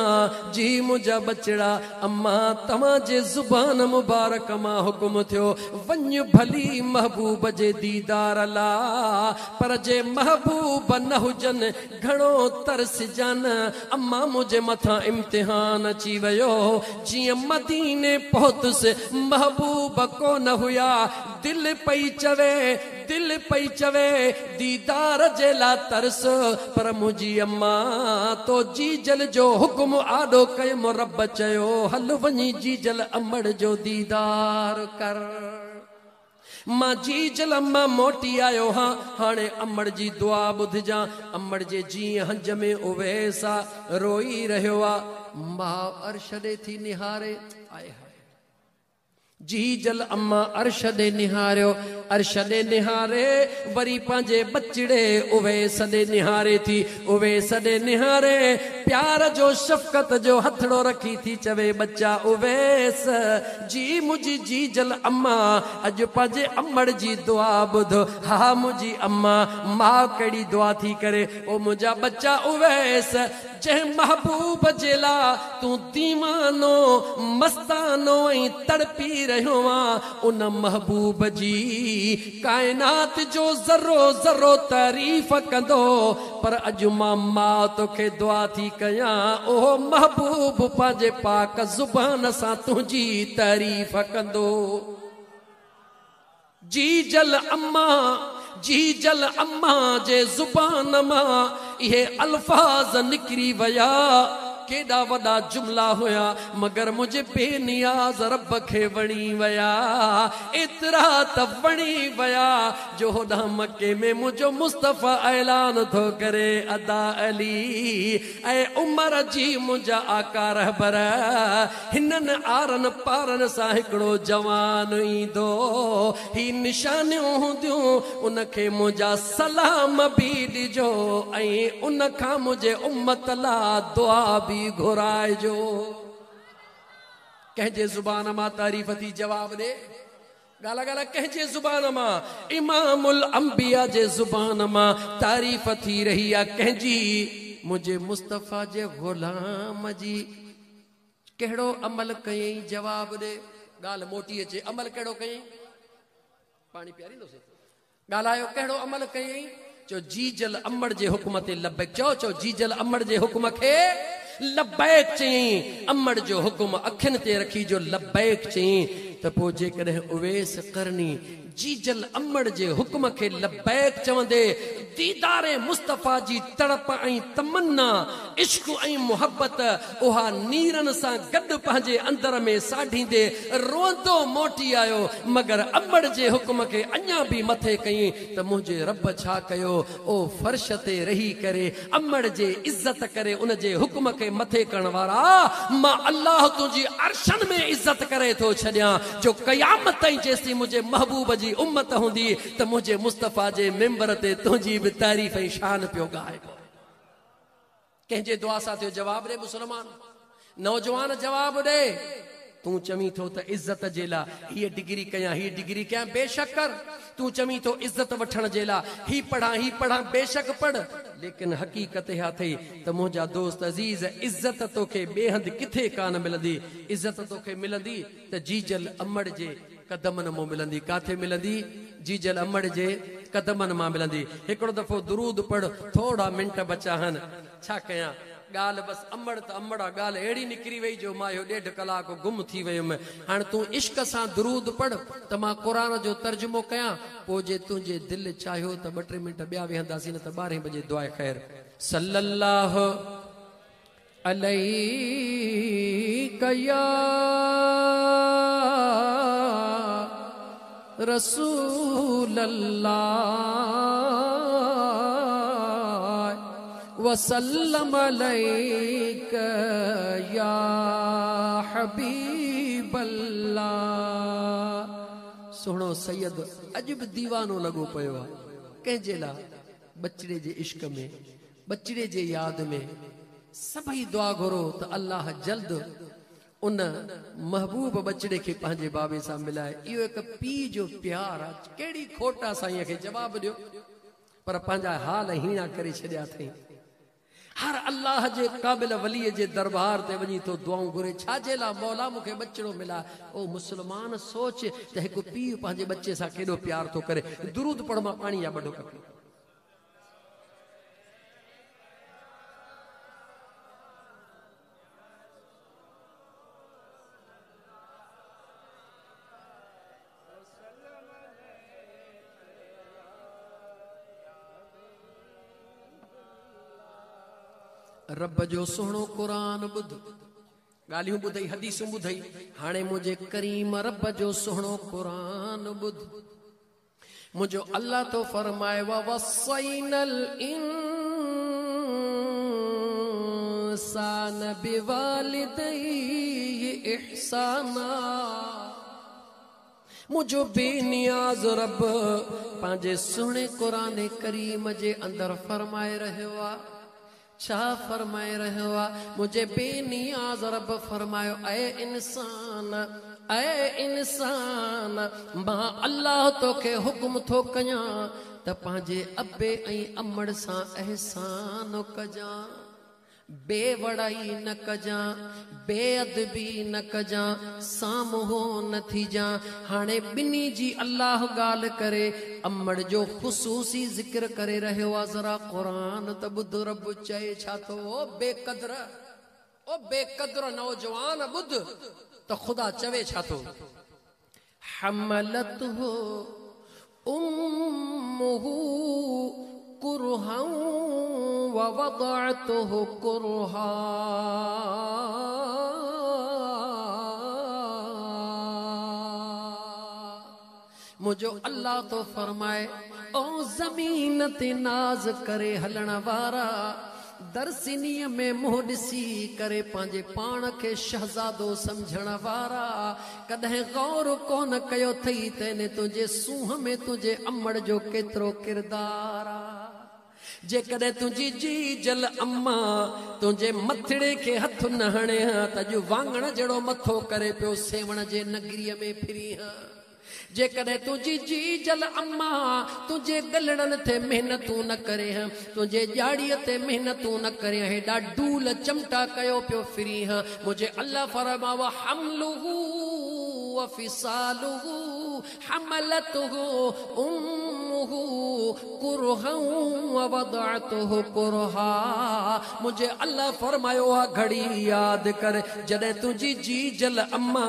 جي منهنجا ٻچڙا اما توهان جي زبان مبارڪ مان حڪم ٿيو وڃ ڀلي محبوب جي ديدار لا پر جي محبوب نه هجن گهڻو ترسجان اما منهنجي مٿان امتحان اچي ويو جيئن مديني پهتس محبوب ڪونه هيا دل پئي چوي دل پئي چوي ديدار جي لا ترس پر منهنجي اما تو جيجل جو حڪم آڏو ڪيم رب چيو هل وڃي جيجل امڙ جو ديدار ڪر. मां जीजल अम्मा मोटी आयो हां, हाणे अमड़ जी दुआ ॿुधजां। अमड़ जे जीअं हंज में उवेसा रोई रहियो आहे, मां अर्श ॾे थी निहारे। आए हाय, जीजल अम्मा अर्श ॾे निहारियो, अर्श ॾे निहारे वरी पंहिंजे बचड़े उवेस ॾे निहारे थी, उवेस ॾे निहारे प्यार जो शफ़क़त जो हथड़ो रखी थी चवे बच्चा उवेस जी मुंहिंजी जीजल अम्मा अॼु पंहिंजे अमड़ जी दुआ ॿुध। हा मुंहिंजी अम्मा मां कहिड़ी दुआ थी करे, ओ मुंहिंजा बच्चा उवेस जंहिं महबूब जे लाइ तूं दीवानो मस्तानो ऐं तड़पी रहियो आं, उन महबूब जी काइनात जो ज़रो ज़रो तारीफ़ कंदो, पर अॼु मां मां तोखे दुआ थी कयां, ओ महबूब पंहिंजे पाक ज़ुबान सां तुंहिंजी तारीफ़ कंदो। जीजल अम्मा, जीजल अम्मा जे ज़ुबान मां इहे अल्फाज़ निकिरी विया, केॾा वॾा जुमला हुया, मगर मुंहिंजे बेनियाज़ रब खे वणी विया, एतिरा त वणी विया जो होॾां मक्के में मुंहिंजो मुस्तफ़ा ऐलान थो करे, अदा अली ऐं उमर जी मुंहिंजा आका रहबर, हिननि आरनि पारनि सां हिकिड़ो जवान ईंदो, ही निशानियूं हूंदियूं, उनखे मुंहिंजा सलाम बि ॾिजो ऐं उन खां मुंहिंजे उम्मत लाइ दुआ बि घुराइजो। कंहिंजे ज़ुबान मां तारीफ़ थी जवाब ॾे, ॻाल्हि ॻाल्हि कंहिंजे ज़ुबान मां? इमामुल अंबिया जे ज़ुबान मां तारीफ़ थी रही आहे, कंहिंजी? मुंहिंजे मुस्तफ़ा जे ग़ुलाम जी। कहिड़ो अमल कयईं? जवाब ॾे। ॻाल्हि मोटी अचे, अमल कहिड़ो कयईं? पाणी पीआरींदोसीं। ॻाल्हायो, कहिड़ो अमल कयईं? चओ जीजल अमड़ जे हुक्म ते लब्बैक। चओ चओ जीजल अमड़ जे हुक्म खे लब्बैक चयईं। अमड़ जो हुक्म अखियुनि ते रखी जो लब्बैक चयईं, त पोइ जेकॾहिं उवेस करनी जीजल अमड़ जे हुक्म खे लब्बैक चवंदे दीदारे मुस्तफ़ा जी तड़प ऐं तमन्ना, इश्क ऐं मुहब्बत उहा नीरनि सां गॾु पंहिंजे अंदर में साढींदे रोअंदो मोटी आयो, मगर अमड़ जे हुक्म खे अञा बि मथे कयईं त मुंहिंजे रब छा कयो? ओ फर्श ते रही करे अमड़ जे इज़त करे उन जे हुक्म खे मथे करण वारा, मां अल्लाह तुंहिंजी अर्शन में इज़त करे थो छॾियां, जो क़यामत ताईं जेसीं मुंहिंजे महबूब जी उम्मत हूंदी त मुंहिंजे मुस्तफ़ा जे मेंबर ते तुंहिंजी बि तारीफ़ ऐं शान पियो ॻाइबो। कंहिंजे दुआ सां थियो? जवाब ॾे मुसलमान नौजवान, जवाब ॾे। तूं चवीं थो त इज़त जे लाइ हीअ डिग्री कयां, हीअ डिग्री कयां, बेशक कर। तूं चवीं थो इज़त वठण जे लाइ ही पढ़ां ही पढ़ां, बेशक पढ़, लेकिन हक़ीक़त इहा अथई त मुंहिंजा दोस्त अज़ीज़, इज़त तोखे ॿिए हंधि किथे कान मिलंदी। इज़त तोखे मिलंदी त जीजल अमड़ जे कदमनि मां मिलंदी। काथे मिलंदी? जीजल अमड़ जे कदमनि मां मिलंदी। हिकिड़ो दफ़ो दुरूद पढ़, थोरा मिंट बचा आहिनि, छा कयां ॻाल्हि? बसि अमड़ त अमड़ आहे, ॻाल्हि अहिड़ी निकिरी वई जो मां इहो 1.5 कलाक गुम थी वियुमि। हाणे तूं इश्क सां दुरूद पढ़ त मां क़ुर जो तर्जुमो कयां, पोइ जे तुंहिंजे दिलि चाहियो त 2-3 मिंट ॿिया वेहंदासीं, न त 12 बजे दुआ ख़ैर। सल्लल्लाहु अलैका या रसूल अल्लाह वसल्लम अलैका या हबीब अल्लाह। सुहिणो सैयद अॼु बि दीवानो लॻो पियो आहे, कंहिंजे लाइ? बचड़े जे इश्क में, बचड़े जे याद में। सभई दुआ घुरो त अल्लाह जल्द उन महबूब बचड़े खे पंहिंजे बाबे सां मिलाए। इहो हिकु पीउ जो प्यार आहे, कहिड़ी खोट आहे साईं खे? जवाब ॾियो। पर पंहिंजा हाल हीणा करे छॾिया अथई। हर अल्लाह जे क़ाबिल वलीअ जे दरबार ते वञी थो दुआऊं घुरे, छा जे लाइ? मौला मूंखे बचड़ो मिलाए। ओ मुसलमान, सोच त हिकु पीउ पंहिंजे बच्चे सां केॾो प्यार थो करे। दुरूद पढ़, मां पाणी जा ॿ ढोक। रब जो सुहिणो क़ुर ॿुध। ॻाल्हियूं ॿुधई, हदीसूं ॿुधई, हाणे मुंहिंजे करीम रब जो सुहिणो क़ुर ॿुध। मुंहिंजो अल्लाह थो फरमाए, ववस्सैनल इंसान बिवालिदैहि इहसाना। मुंहिंजो बेनियाज़ रब पंहिंजे सुहिणे क़ुर करीम जे अंदरि फरमाए रहियो आहे। छा फरमाए रहियो आहे? मुंहिंजे बेनियाज़ रब फरमायो, ऐ इंसान, ऐ इंसान, मां अल्लाह तोखे हुकुम थो कयां त पंहिंजे अबे ऐं अमड़ सां अहसान कजां, बेवड़ाई न कजां, बेअदबी न कजां, साम्हूं न थीजां। हाणे ॿिन्ही जी अल्लाह ॻाल्हि करे अमड़ जो ख़ुसूसी ज़िक्र करे रहियो आहे। ज़रा क़ुर त ॿुध, रब चए छा थो? ओ बेकदर, ओ बेकदर नौजवान ॿुध त ख़ुदा चवे छा थो? हमलतहु उम्मुहु कुरहा व वदअतहु कुरहा। मुंहिंजो अल्लाह थो फरमाए, ओ ज़मीन ते नाज़ करे हलण वारा, दरसिनीअ में मुंहुं ॾिसी करे पंहिंजे पाण खे शहज़ादो सम्झण वारा, कॾहिं गौर कोन कयो अथई त हिन तुंहिंजे सूंहं में तुंहिंजे अमड़ जो केतिरो किरदारु आहे। जेकॾहिं तुंहिंजी जीजल अम्मा तुंहिंजे मथड़े खे हथु न हणे हा त अॼु वाङण जहिड़ो मथो करे पियो सेवण जे नगरीअ में फिरी हा। जेकॾहिं तुंहिंजी जीजल अम्मा तुंहिंजे ॻलड़नि ते महिनतूं न करे हा, तुंहिंजे ॼाड़ीअ ते महिनतूं न करे हा, हेॾा डूल चमटा कयो पियो फिरी हा। मुंहिंजे अल्लाह फरमाव, हमलुहु व फिसालुहु हमलतहु उम्मुहु कुरहा व वदअतहु कुरहा। मुंहिंजे अल्लाह फरमायो, उहा घड़ी यादि कर जॾहिं तुंहिंजी जीजल अम्मा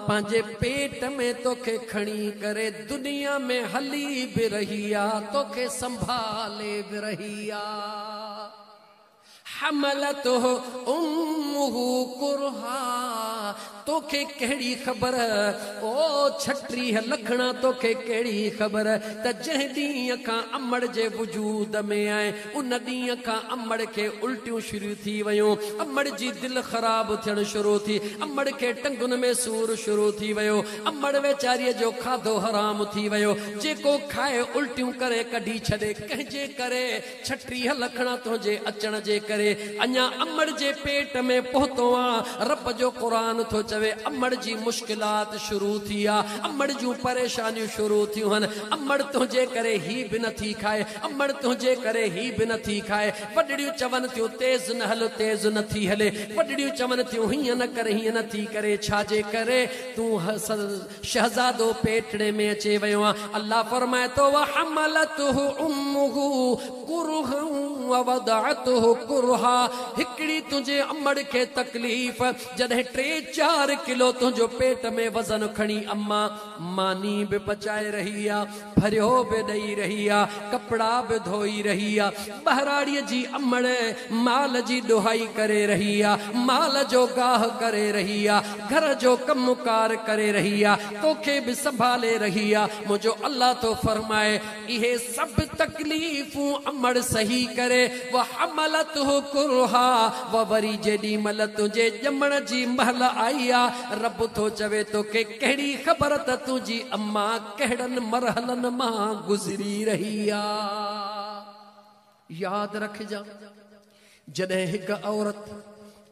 पंहिंजे पेट में तोखे खणी करे दुनिया में हली बि रही आहे, तोखे संभाले बि रही आहे। हमलतहु उम्मुहु कुरहा। तोखे कहिड़ी ख़बर ओ 36 लखणा, तोखे कहिड़ी ख़बर त जंहिं ॾींहं खां अमड़ जे वजूद में आए उन ॾींहं खां अमड़ खे उल्टियूं शुरू थी वयूं, अमड़ जी दिलि ख़राब थियणु शुरू थी, अमड़ खे टंगुनि में सूर शुरू थी वियो, अमड़ वीचारीअ जो खाधो हराम थी वियो, जेको खाए उल्टियूं करे कढी छॾे। कंहिंजे करे? 36 लखणा तुंहिंजे अचण जे करे। अञा अमड़ जे पेट में पहुतो आहे, रब जो क़ुर थो चवे अमड़ जी मुश्किलात शुरू थी आहे, अमड़ जूं परेशानियूं शुरू थियूं आहिनि। अमड़ तुंहिंजे करे ही बि नथी खाए, अमड़ तुंहिंजे करे ही बि नथी खाए। वॾड़ियूं चवनि थियूं तेज़ न हल, तेज़ नथी हले। वॾड़ियूं चवनि थियूं हीअं न कर, हीअं नथी करे। छाजे करे? तूं शहज़ादो पेटड़े में अचे वियो आहे। अल्लाह फरमाए थो, हमलतहु उम्मुहु कुरहा व वदअतहु कुरहा। हिकिड़ी तुंहिंजे अमड़ खे तकलीफ़, जॾहिं 3-4 किलो तुंहिंजो पेट में वज़न खणी अम्मा मानी बि पचाए रही आहे, भरियो बि ॾेई रही आहे, कपिड़ा बि धोई रही आहे, ॿहिराड़ीअ जी अमड़ माल जी ॾुहाई करे रही आहे, माल जो गाह करे रही आहे, घर जो कमु कार करे रही आहे, तोखे बि संभाले रही आहे। मुंहिंजो अल्लाह थो फरमाए, इहे सभु तकलीफ़ूं अमड़ सही करे। व हमलतहु कुरहा। व वरी जेॾी महिल तुंहिंजे ॼमण जी महिल आई आहे, रब थो चवे तोखे कहिड़ी ख़बर त तुंहिंजी अम्मा कहिड़नि मरहलनि मां गुज़री रही आहे। यादि रखिजां, जॾहिं हिकु औरत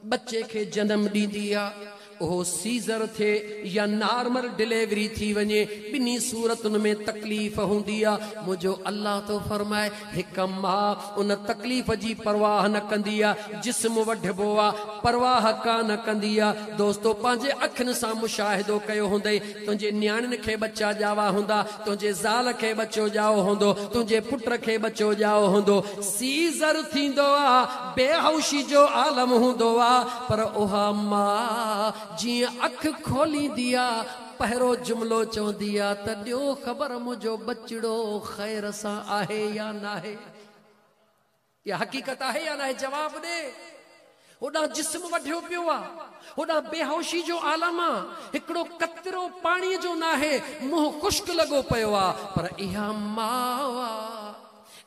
बच्चे खे जनम ॾींदी आहे, उहो सीज़र थिए या नॉर्मल डिलीवरी थी वञे, ॿिन्ही सूरतुनि में तकलीफ़ हूंदी आहे। मुंहिंजो अल्लाह थो फरमाए, हिकु माउ उन तकलीफ़ जी परवाह न कंदी आहे, जिस्म वढिबो आहे, परवाह कान कंदी आहे। दोस्तो, पंहिंजे अखियुनि सां मुशाहिदो कयो हूंदई, तुंहिंजे नियाणियुनि खे बच्चा ॼावा हूंदा, तुंहिंजे ज़ाल खे बचो ॼाओ हूंदो, तुंहिंजे पुट खे बचो ॼाओ हूंदो। सीज़र थींदो आहे, बेहोशी जो आलम हूंदो आहे, पर उहा माउ जीअं अखि खोलींदी आहे, पहिरों जुमिलो चवंदी आहे त ॾियो ख़बर मुंहिंजो बचड़ो ख़ैर सां आहे या नाहे, इहा हक़ीक़त आहे या नाहे? जवाब ॾे। هوڏانهن جسم وڍيو پيو آ، هوڏانهن بيهوشي جو عالم آ، هڪڙو قطرو پاڻيء جو ناهي، منهن خشڪ لڳو پيو آ، پر اها ماء آ،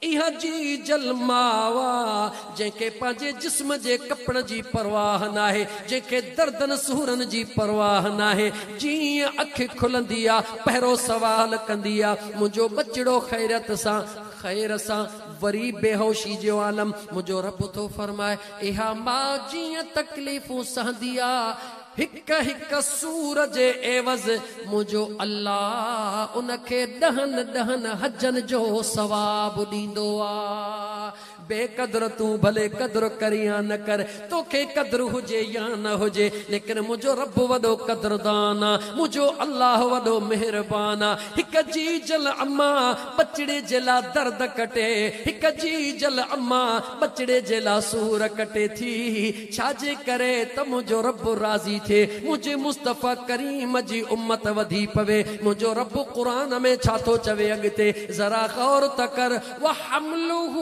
اها جيجل ماء آ، جنهن کي پنهنجي جسم جي ڪپڻ جي پرواهه ناهي، جنهن کي دردن سورن جي پرواهه ناهي، جيئن اک کلندي آ، پهريون سوال ڪندي آ، منهنجو ٻچڙو خيريت سان، خير سان، وري بيهوشي جو عالم، منهنجو رب ٿو فرمائي، اها ماء جيئن تڪليفون سهندي آ، هڪ هڪ سور جي عيوض منهنجو الله ان کي ڏهن ڏهن حجن جو ثواب ڏيندو آ. بي قدر تون ڀلي قدر ڪر يا نه ڪر، توکي قدر هجي يا نه هجي، ليڪن منهنجو رب وڏو قدردان آ، منهنجو الله وڏو مهربان آ. هڪ جيجل اما ٻچڙي جي لا درد ڪٽي، هڪ جيجل اما ٻچڙي جي لا سور ڪٽي ٿي، ڇا جي ڪري ته منهنجو رب راضي ٿئي، منهنجي مصطفيٰ ڪريم جي امت وڌي پوي. منهنجو رب قرآن ۾ ڇا ٿو چوي اڳتي ذرا غور ته ڪر، وحمله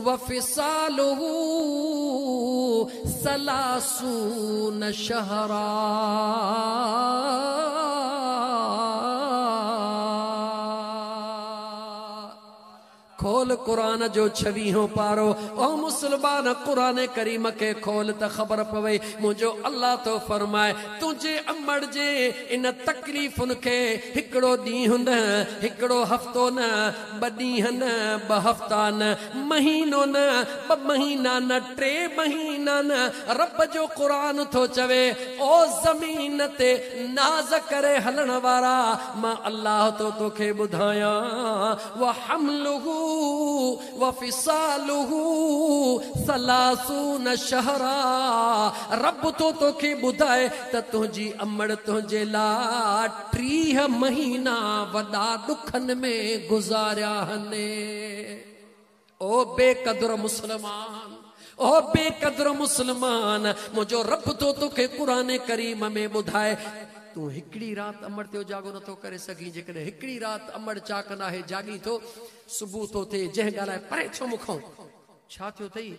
وفصاله ثلاثون شهرا. کول قرآن جو ڇويهون پارو، او مسلمان قرآن ڪريم کي کول ته خبر پوي، منهنجو الله ٿو فرمائي تنهنجي امڙ جي ان تڪليفن کي هڪڙو ڏينهن نه، هڪڙو هفتو نه، ٻه ڏينهن نه، ٻه هفتا نه، مهينو نه، ٻه مهينا نه، ٽي مهينا نه، رب جو قرآن ٿو چوي او زمين تي ناز ڪري هلڻ وارا، مان الله ٿو توکي ٻڌايان، وحمله وفصاله ثلاثون شهرا، رب ٿو توکي ٻڌائي ته تنهنجي امڙ تنهنجي لاء 30 مهينا وڏا ڏکن ۾ گذاريا هن. او بي قدر مسلمان، او بي قدر مسلمان، منهنجو رب ٿو توکي قرآن ڪريم ۾ ٻڌائي تون هڪڙي رات امڙ تي اجاڳو نٿو ڪري سگهين، جيڪڏهن هڪڙي رات امڙ چاڪ ناهي جاڳين ٿو، صبح ٿو ٿئي، جنهن ڳالهائي پري ٿيو مون کان، ڇا ٿيو اٿئي،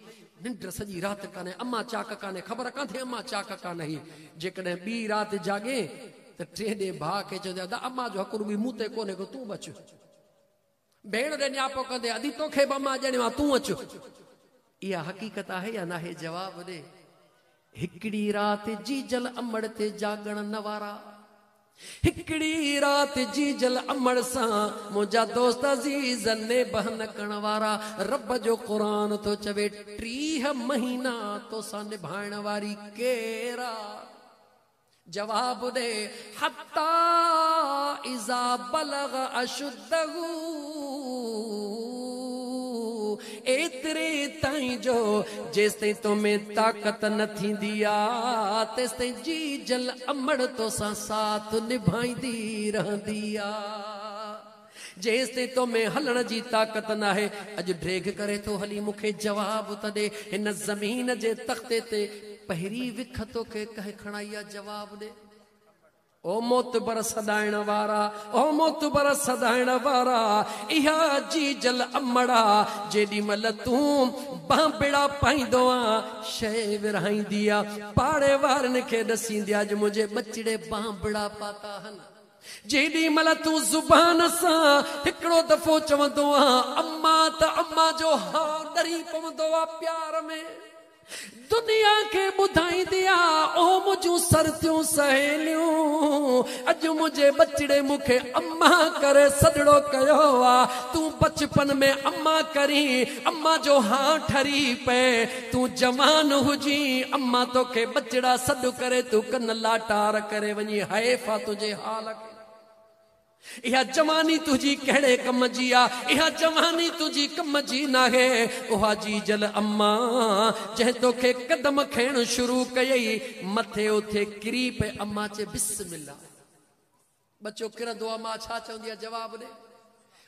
ننڊ سڄي رات ڪانهي، اما چاڪ ڪانهي، خبر ڪانٿي اما چاڪ ڪانهي. جيڪڏهن ٻي رات جاڳين ته ٽئين ڏينهن ڀاء کي چوندي ادا اما جو حق رڳو مون تي ڪونهي ڪو، تون به اچ. ڀيڻ ڏي نياپو ڪندي ادي توکي به اما ڄڻيو آ، تون اچ. اها حقيقت آهي يا ناهي؟ جواب ڏي. هڪڙي رات جيجل امڙ تي جاڳڻ نه وارا، هڪڙي رات جيجل امڙ سان منهنجا دوست عزيز نيبهه نه ڪرڻ وارا، رب جو قرآن ٿو چوي 30 مهينا توسان نڀائڻ واري ڪير آ؟ جواب ڏي، حتيٰ اذا بلغ اشده، ايتري تائين جو جيستائين تو ۾ طاقت نه ٿيندي آ، تيستائين جيجل امڙ توسان ساٿ نڀائيندي رهندي آ. جيستائين تو ۾ هلڻ جي طاقت ناهي، اڄ ڊيگهه ڪري ٿو هلي، مون کي جواب ته ڏي، هن زمين جي تختي تي پهرين وک توکي ڪنهن کڻائي آ؟ جواب ڏي. او معتبر سڏائڻ وارا، او معتبر سڏائڻ وارا، اها جيجل امڙ آ، جيڏي مهل تون بانبڙا پائيندو آن، شيء ورهائيندي آ، پاڙي وارن کي ڏسيندي آ، اڄ منهنجي ٻچڙي بانبڙا پاتا هن. جيڏي مهل تون زبان سان هڪڙو دفعو چوندو آن اما، ته اما جو هانء ڏري پوندو آ پيار ۾. دنيا کي ٻڌائيندي آ، او منهنجون سرتيون سهيليون، اڄ منهنجي ٻچڙي مون کي اما ڪري سڏڙو ڪيو آ. تون بچپن ۾ اما ڪرين، اما جو هانء ٺري پئي. تون جوان هجين، اما توکي ٻچڙا سڏ ڪري، تون ڪن لاٽار ڪري وڃي، حيف آ تنهنجي حال کي. اها جواني تنهنجي ڪهڙي ڪم جي آ؟ اها جواني تنهنجي ڪم جي ناهي. اها جيجل اما جنهن توکي قدم کڻڻ شروع ڪيئي، مٿي اٿي ڪري پئي، اما چئي بسم الله. ٻچو ڪرندو آ، ماء ڇا چوندي آ؟ جواب ڏي.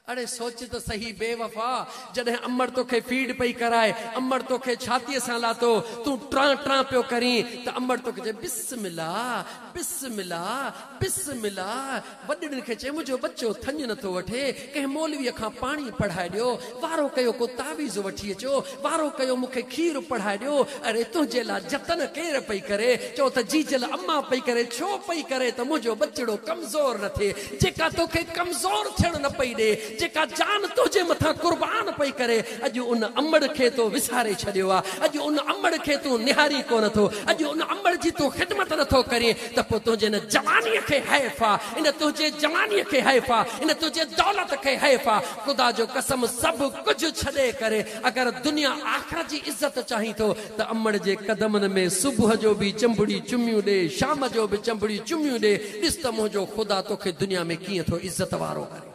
اڙي سوچ ته سهي بيوفا، جڏهن امڙ توکي فيڊ پئي ڪرائي، امڙ توکي ڇاتيء سان لاتو، تون ٽران ٽران پيو ڪرين ته امڙ توکي چئي بسم الله، بسم الله، بسم الله. وڏڙين کي چئي منهنجو ٻچو ٿڃ نٿو وٺي، ڪنهن مولويء کان پاڻي پڙهائي ڏيو، وارو ڪيو ڪو تعويذ وٺي اچو، وارو ڪيو مون کي کير پڙهائي ڏيو. اڙي تنهنجي لاء جتن ڪير پئي ڪري؟ چئو ته جيجل امان پئي ڪري، ڇو پئي ڪري ته منهنجو ٻچڙو ڪمزور نه ٿئي. جيڪا توکي ڪمزور ٿيڻ نه پئي ڏي، جيڪا جان تنهنجي مٿان قربان پئي ڪري، اڄ ان امڙ کي تو وساري ڇڏيو آ، اڄ ان امڙ کي تون نهارين ڪونه ٿو، اڄ ان امڙ جي تون خدمت نه ٿو ڪرين ته پوء تنهنجي ان جوانيء کي حيف آ، ان تنهنجي جوانيء کي حيف آ، ان تنهنجي دولت کي حيف آ، خدا جو قسم سڀ ڪجهه ڇڏي ڪري اگر دنيا آخرت جي عزت چاهين ٿو ته امڙ جي قدمن ۾ صبح جو به چنبڙي چميون ڏي، شام جو به چنبڙي چميون ڏي، ڏس ته منهنجو خدا توکي دنيا ۾ ڪيئن ٿو عزت وارو ڪري.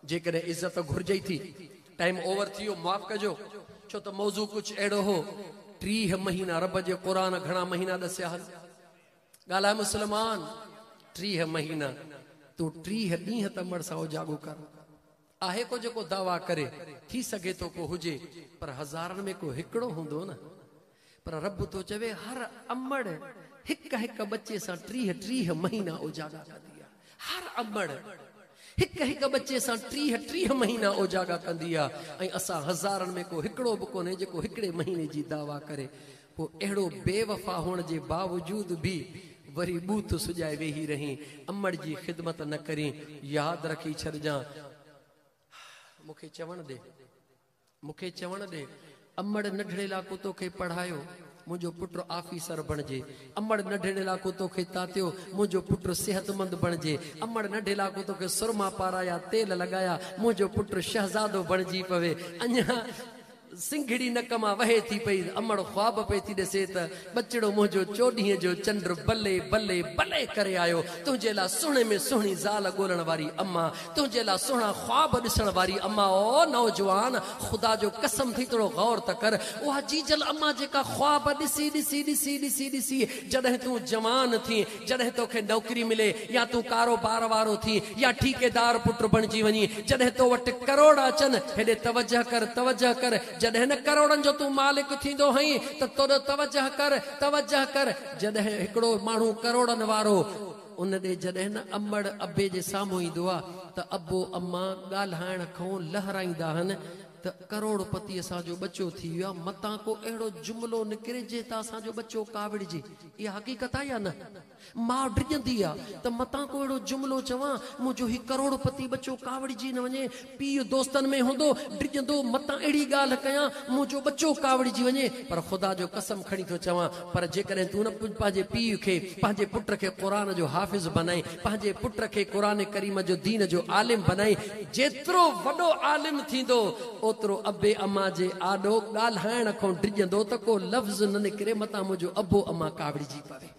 جيڪڏهن عزت گهرجئي ٿي. ٽائيم اوور ٿي ويو معاف ڪجو ڇو ته موضوع ڪجهه اهڙو هو. 30 مهينا رب جي قرآن گهڻا مهينا ڏسيا هن. ڳالهاء مسلمان 30 مهينا تون 30 ڏينهن ته امڙ سان اوجاڳو ڪر. آهي ڪو جيڪو دعويٰ ڪري، ٿي سگهي ٿو ڪو هجي، پر هزارن ۾ ڪو هڪڙو هوندو نه. پر رب ٿو چوي هر امڙ هڪ هڪ ٻچي سان 30 30 مهينا اوجاڳا ڪندي آ. هر امڙ هڪ هڪ ٻچي سان 30 30 مهينا اوجاڳا ڪندي آ ۽ اسان هزارن ۾ ڪو هڪڙو به ڪونهي جيڪو هڪڙي مهيني جي دعويٰ ڪري. پوء اهڙو بي وفا هئڻ جي باوجود به وري ٻوٿ سڄائي ويهي رهين، امڙ جي خدمت نه ڪرين، ياد رکي ڇڏجان. مون کي چوڻ ڏي، مون کي چوڻ ڏي، امڙ ننڍڙي لاڪو توکي پڙهايو، منهنجو پٽ آفيسر بڻجي. امڙ ننڍڙي لاڪو توکي تاتيو، منهنجو پٽ صحتمند بڻجي. امڙ ننڍي لاڪو توکي سرما پارايا، تيل لڳايا، منهنجو پٽ شهزادو بڻجي پوي. اڃا سنگهڙي نڪ مان وهي ٿي پئي. امڙ خواب پئي ٿي ڏسي ته ٻچڙو منهنجو چوڏهينء جو چنڊ بلي بلي بلي ڪري آيو. تنهنجي لاء سهڻي ۾ سهڻي زال ڳولڻ واري اما، تنهنجي لاء سهڻا خواب ڏسڻ واري اما. او نوجوان! خدا جو قسم ٿي ٿورو غور ته ڪر. اها جيجل اما جيڪا خواب ڏسي ڏسي ڏسي ڏسي ڏسي جڏهن تون جوان ٿين، جڏهن توکي نوڪري ملي يا تون ڪاروبار وارو ٿين يا ٺيڪيدار پٽ بڻجي وڃين، جڏهن تو وٽ ڪروڙ اچن، هيڏي توجهه ڪر، توجهه ڪر، جڏهن نه ڪروڙن جو تون مالڪ ٿيندو هئين ته توڏو توجهه ڪر، توجهه ڪر، جڏهن هڪڙو ماڻهو ڪروڙن وارو ان ڏي جڏهن نه امڙ ابي جي سامهون ايندو آ ته ابو امان ڳالهائڻ کئون لهرائيندا هن ته ڪروڙ پتي اسان جو ٻچو ٿي ويو آ، متان ڪو اهڙو جملو نڪري جنهن تان اسان جو ٻچو ڪاوڙجي. اها حقيقت آ يا نه؟ ماء ڊڄندي آ ته متان ڪو اهڙو جملو چوان، منهنجو هي ڪروڙ پتي ٻچو ڪاوڙجي نه وڃي. پيء دوستن ۾ هوندو، ڊڄندو، متان اهڙي ڳالهه ڪيان، منهنجو ٻچو ڪاوڙجي وڃي. پر خدا جو قسم کڻي ٿو چوان، پر جيڪڏهن تون نه پنهنجي پيء کي، پنهنجي پٽ کي قرآن جو حافظ بنائين، پنهنجي پٽ کي قرآن ڪريم جو دين جو عالم بنائين، جيترو وڏو عالم ٿيندو، اوترو ابي امان جي آڏو ڳالهائڻ کان ڊڄندو ته ڪو لفظ نه نڪري متان منهنجو ابو امان ڪاوڙجي پوي.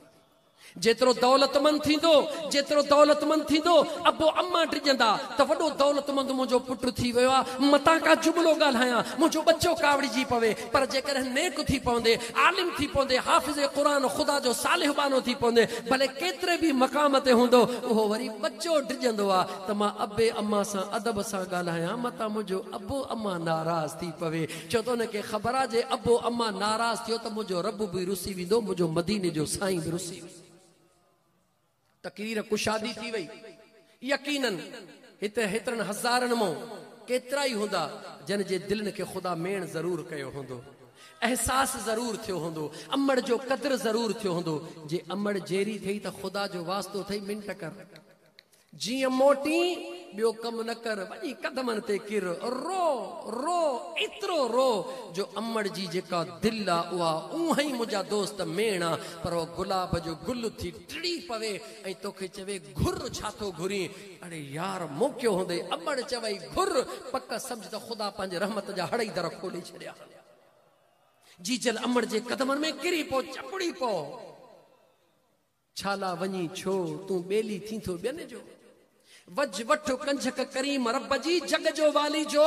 جيترو دولتمند ٿيندو، جيترو دولتمند ٿيندو، ابو امان ڊڄندا ته وڏو دولتمند منهنجو پٽ ٿي ويو آ، متان ڪا جملو ڳالهايان، منهنجو ٻچو ڪاوڙجي پوي. پر جيڪڏهن نيڪ ٿي پوندي، عالم ٿي پوندي، حافظ قرآن خدا جو صالح ٻانهو ٿي پوندي، ڀلي ڪيتري به مقام تي هوندو، اهو وري ٻچو ڊڄندو آ ته مان ابي امان سان ادب سان ڳالهايان متان منهنجو ابو امان ناراض ٿي پوي، ڇو ته ان کي خبر آ جي ابو امان ناراض ٿيو ته منهنجو رب به رسي ويندو، منهنجو مديني جو سائين به رسي ويندو. تقرير ڪشادي ٿي وئي. يقينن هتي هيترن هزارن مان ڪيترائي هوندا جن جي دلين کي خدا ميڻ ضرور ڪيو هوندو. احساس ضرور ٿيو هوندو، امڙ جو قدر ضرور ٿيو هوندو. جي امڙ جيري ٿئي ته خدا جو واسطو اٿئي منٽ ڪر. جيئن موٽين، ٻيو ڪم نه ڪر، وڃي قدمن تي ڪر، رو، رو، ايترو رو جو امڙ جي جيڪا دل آ اها اونهن ئي منهنجا دوست ميڻ آ، پر اها گلاب جو گل ٿي ٽڙي پوي ۽ توکي چوي گهر ڇا ٿو گهرين؟ اڙي يار موقعو هوندئي امڙ چوئي گهر، پڪ سمجهه ته خدا پنهنجي رحمت جا هڙئي در کولي ڇڏيا آهن. جيجل امڙ جي قدمن ۾ ڪري پئو، چنبڙي پئو. ڇالا وڃين ڇو، تون ٻيلي ٿين ٿو ٻين جو. وجهه وٺ ڪنجهڪ ڪريم رب جي، جڳ جو والي جو.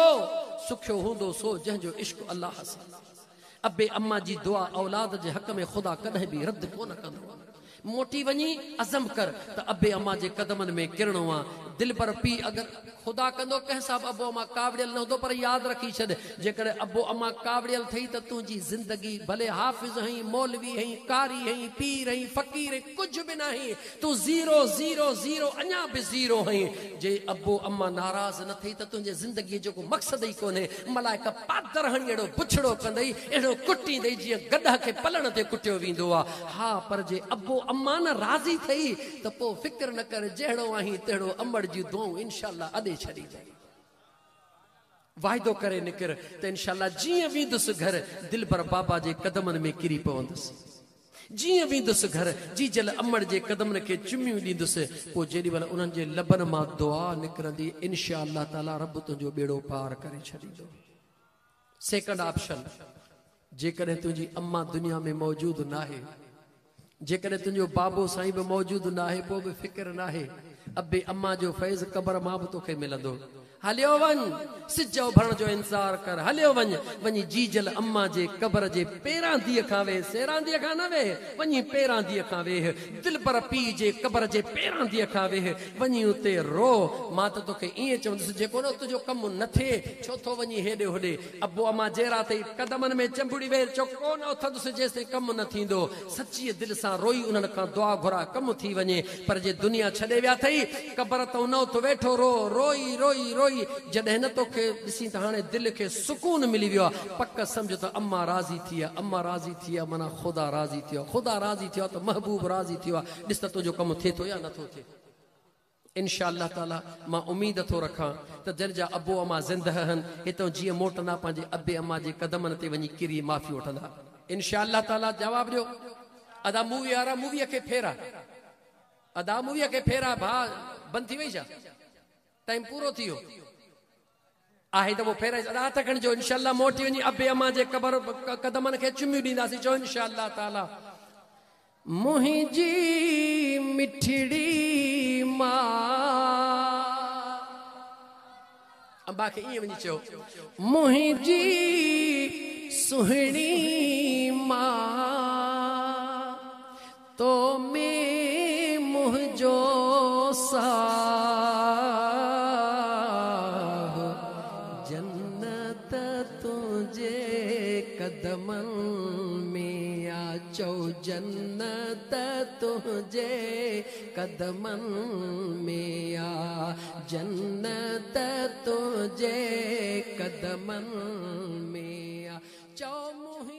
سکيو هوندو سو جنهن جو عشق الله سان. ابي اما جي دعا اولاد جي حق ۾ خدا ڪڏهن به رد ڪونه ڪندو. موٽي وڃي عزم ڪر ته ابي امان جي قدمن ۾ ڪرڻو آ. دلبر پيء اگر خدا ڪندو ڪنهن سان به ابو امان ڪاوڙيل نه هوندو پر ياد رکي ڇڏ جيڪڏهن ابو امان ڪاوڙيل ٿئي ته تنهنجي زندگي ڀلي حافظ هئين مولوي هئين قاري هئين پير هئين فقير هئين ڪجهه به ناهين تون زيرو زيرو زيرو اڃا به زيرو هئين جي ابو امان ناراض نه ٿئي ته تنهنجي زندگيء جو ڪو مقصد ئي ڪونهي ملائڪ پادر هڻي اهڙو بڇڙو ڪندئي اهڙو ڪٽيندئي جيئن گڏهه کي پلڻ تي ڪٽيو ويندو آ. ها پر جي ابو امان راضي ٿئي ته پوء فڪر نه ڪر جهڙو آهين تهڙو امڙ جون دعائون انشاء الله اڏي ڇڏيندئي. واعدو ڪري نڪر ته انشاء الله جيئن ويندس گهر دلبر بابا جي قدمن ۾ ڪري پوندس. جيئن ويندس گهر جيجل امڙ جي قدمن کي چميون ڏيندس پوء جيڏي مهل انهن جي لبن مان دعا نڪرندي انشاء الله تعاليٰ رب تنهنجو ٻيڙو پار ڪري ڇڏيندو. سيڪنڊ آپشن، جيڪڏهن تنهنجي اما دنيا ۾ موجود ناهي، جيڪڏهن تنهنجو بابو سائين به موجود ناهي پوء به فڪر ناهي، ابي اما جو فيض قبر مان به توکي ملندو. هليو وڃ، سج اڀرڻ جو انتظار ڪر، هليو وڃ، وڃي جيجل اما جي قبر جي پيرانديء کان ويهه، سيرانديء کان نه ويهه، وڃي پيرانديء کان ويهه، دلبر پيء جي قبر جي پيرانديء کان ويهه، وڃي اتي رو، مان ته توکي ائين چوندس، جيڪو نه تنهنجو ڪم نه ٿئي، ڇو ٿو وڃين هيڏي هوڏي؟ ابو امان جيئرا اٿئي، قدمن ۾ چنبڙي ويهه، چئو ڪو نه اٿندس جيستائين ڪم نه ٿيندو. سچيء دل سان روئي انهن کان دعا گهراء ڪم ٿي وڃي، پر جي دنيا ڇڏي ويا اٿئي، قبر تئون نه اٿ، ويٺو رو، روئي روئي روئي، جڏهن نه توکي ڏسين ته هاڻي دل کي سڪون ملي ويو آ، پڪ سمجهه ته امان راضي ٿي آ، امان راضي ٿي آ معنيٰ خدا راضي ٿيو آ، خدا راضي ٿيو آ ته محبوب راضي ٿيو آ، ڏس ته تنهنجو ڪم ٿئي ٿو يا نه ٿو ٿئي. انشاء الله تعالي مان اميد ٿو رکان ته جن جا ابو اما زندهه هن هتئون جيئن موٽندا پنهنجي ابي اما جي قدمن تي وڃي ڪري معافي وٺندا. انشاء الله تعالي جواب ڏيو ادا مووي وارا مووي کي ڦيرا ادا مووي کي ڦيرا ڀاء بند ٿي وئي ڇا ٽائيم پورو ٿي ويو آهي ته پوء ڦيرائيس ادا هٿ کڻجو انشاء الله موٽي وڃي ابي امان جي قبر قدمن کي چميون ڏينداسين چئو انشاء الله تعالي منهنجي مٺڙي ماء ابا کي ائين وڃي چئو منهنجي سهڻي ماء تو ۾ منهنجو ساهه جنت تنهنجي قدمن ۾ آ چئو جنت تنهنجي قدمن ۾ آ جنت تنهنجي قدمن ۾ آ چئو منهنجي.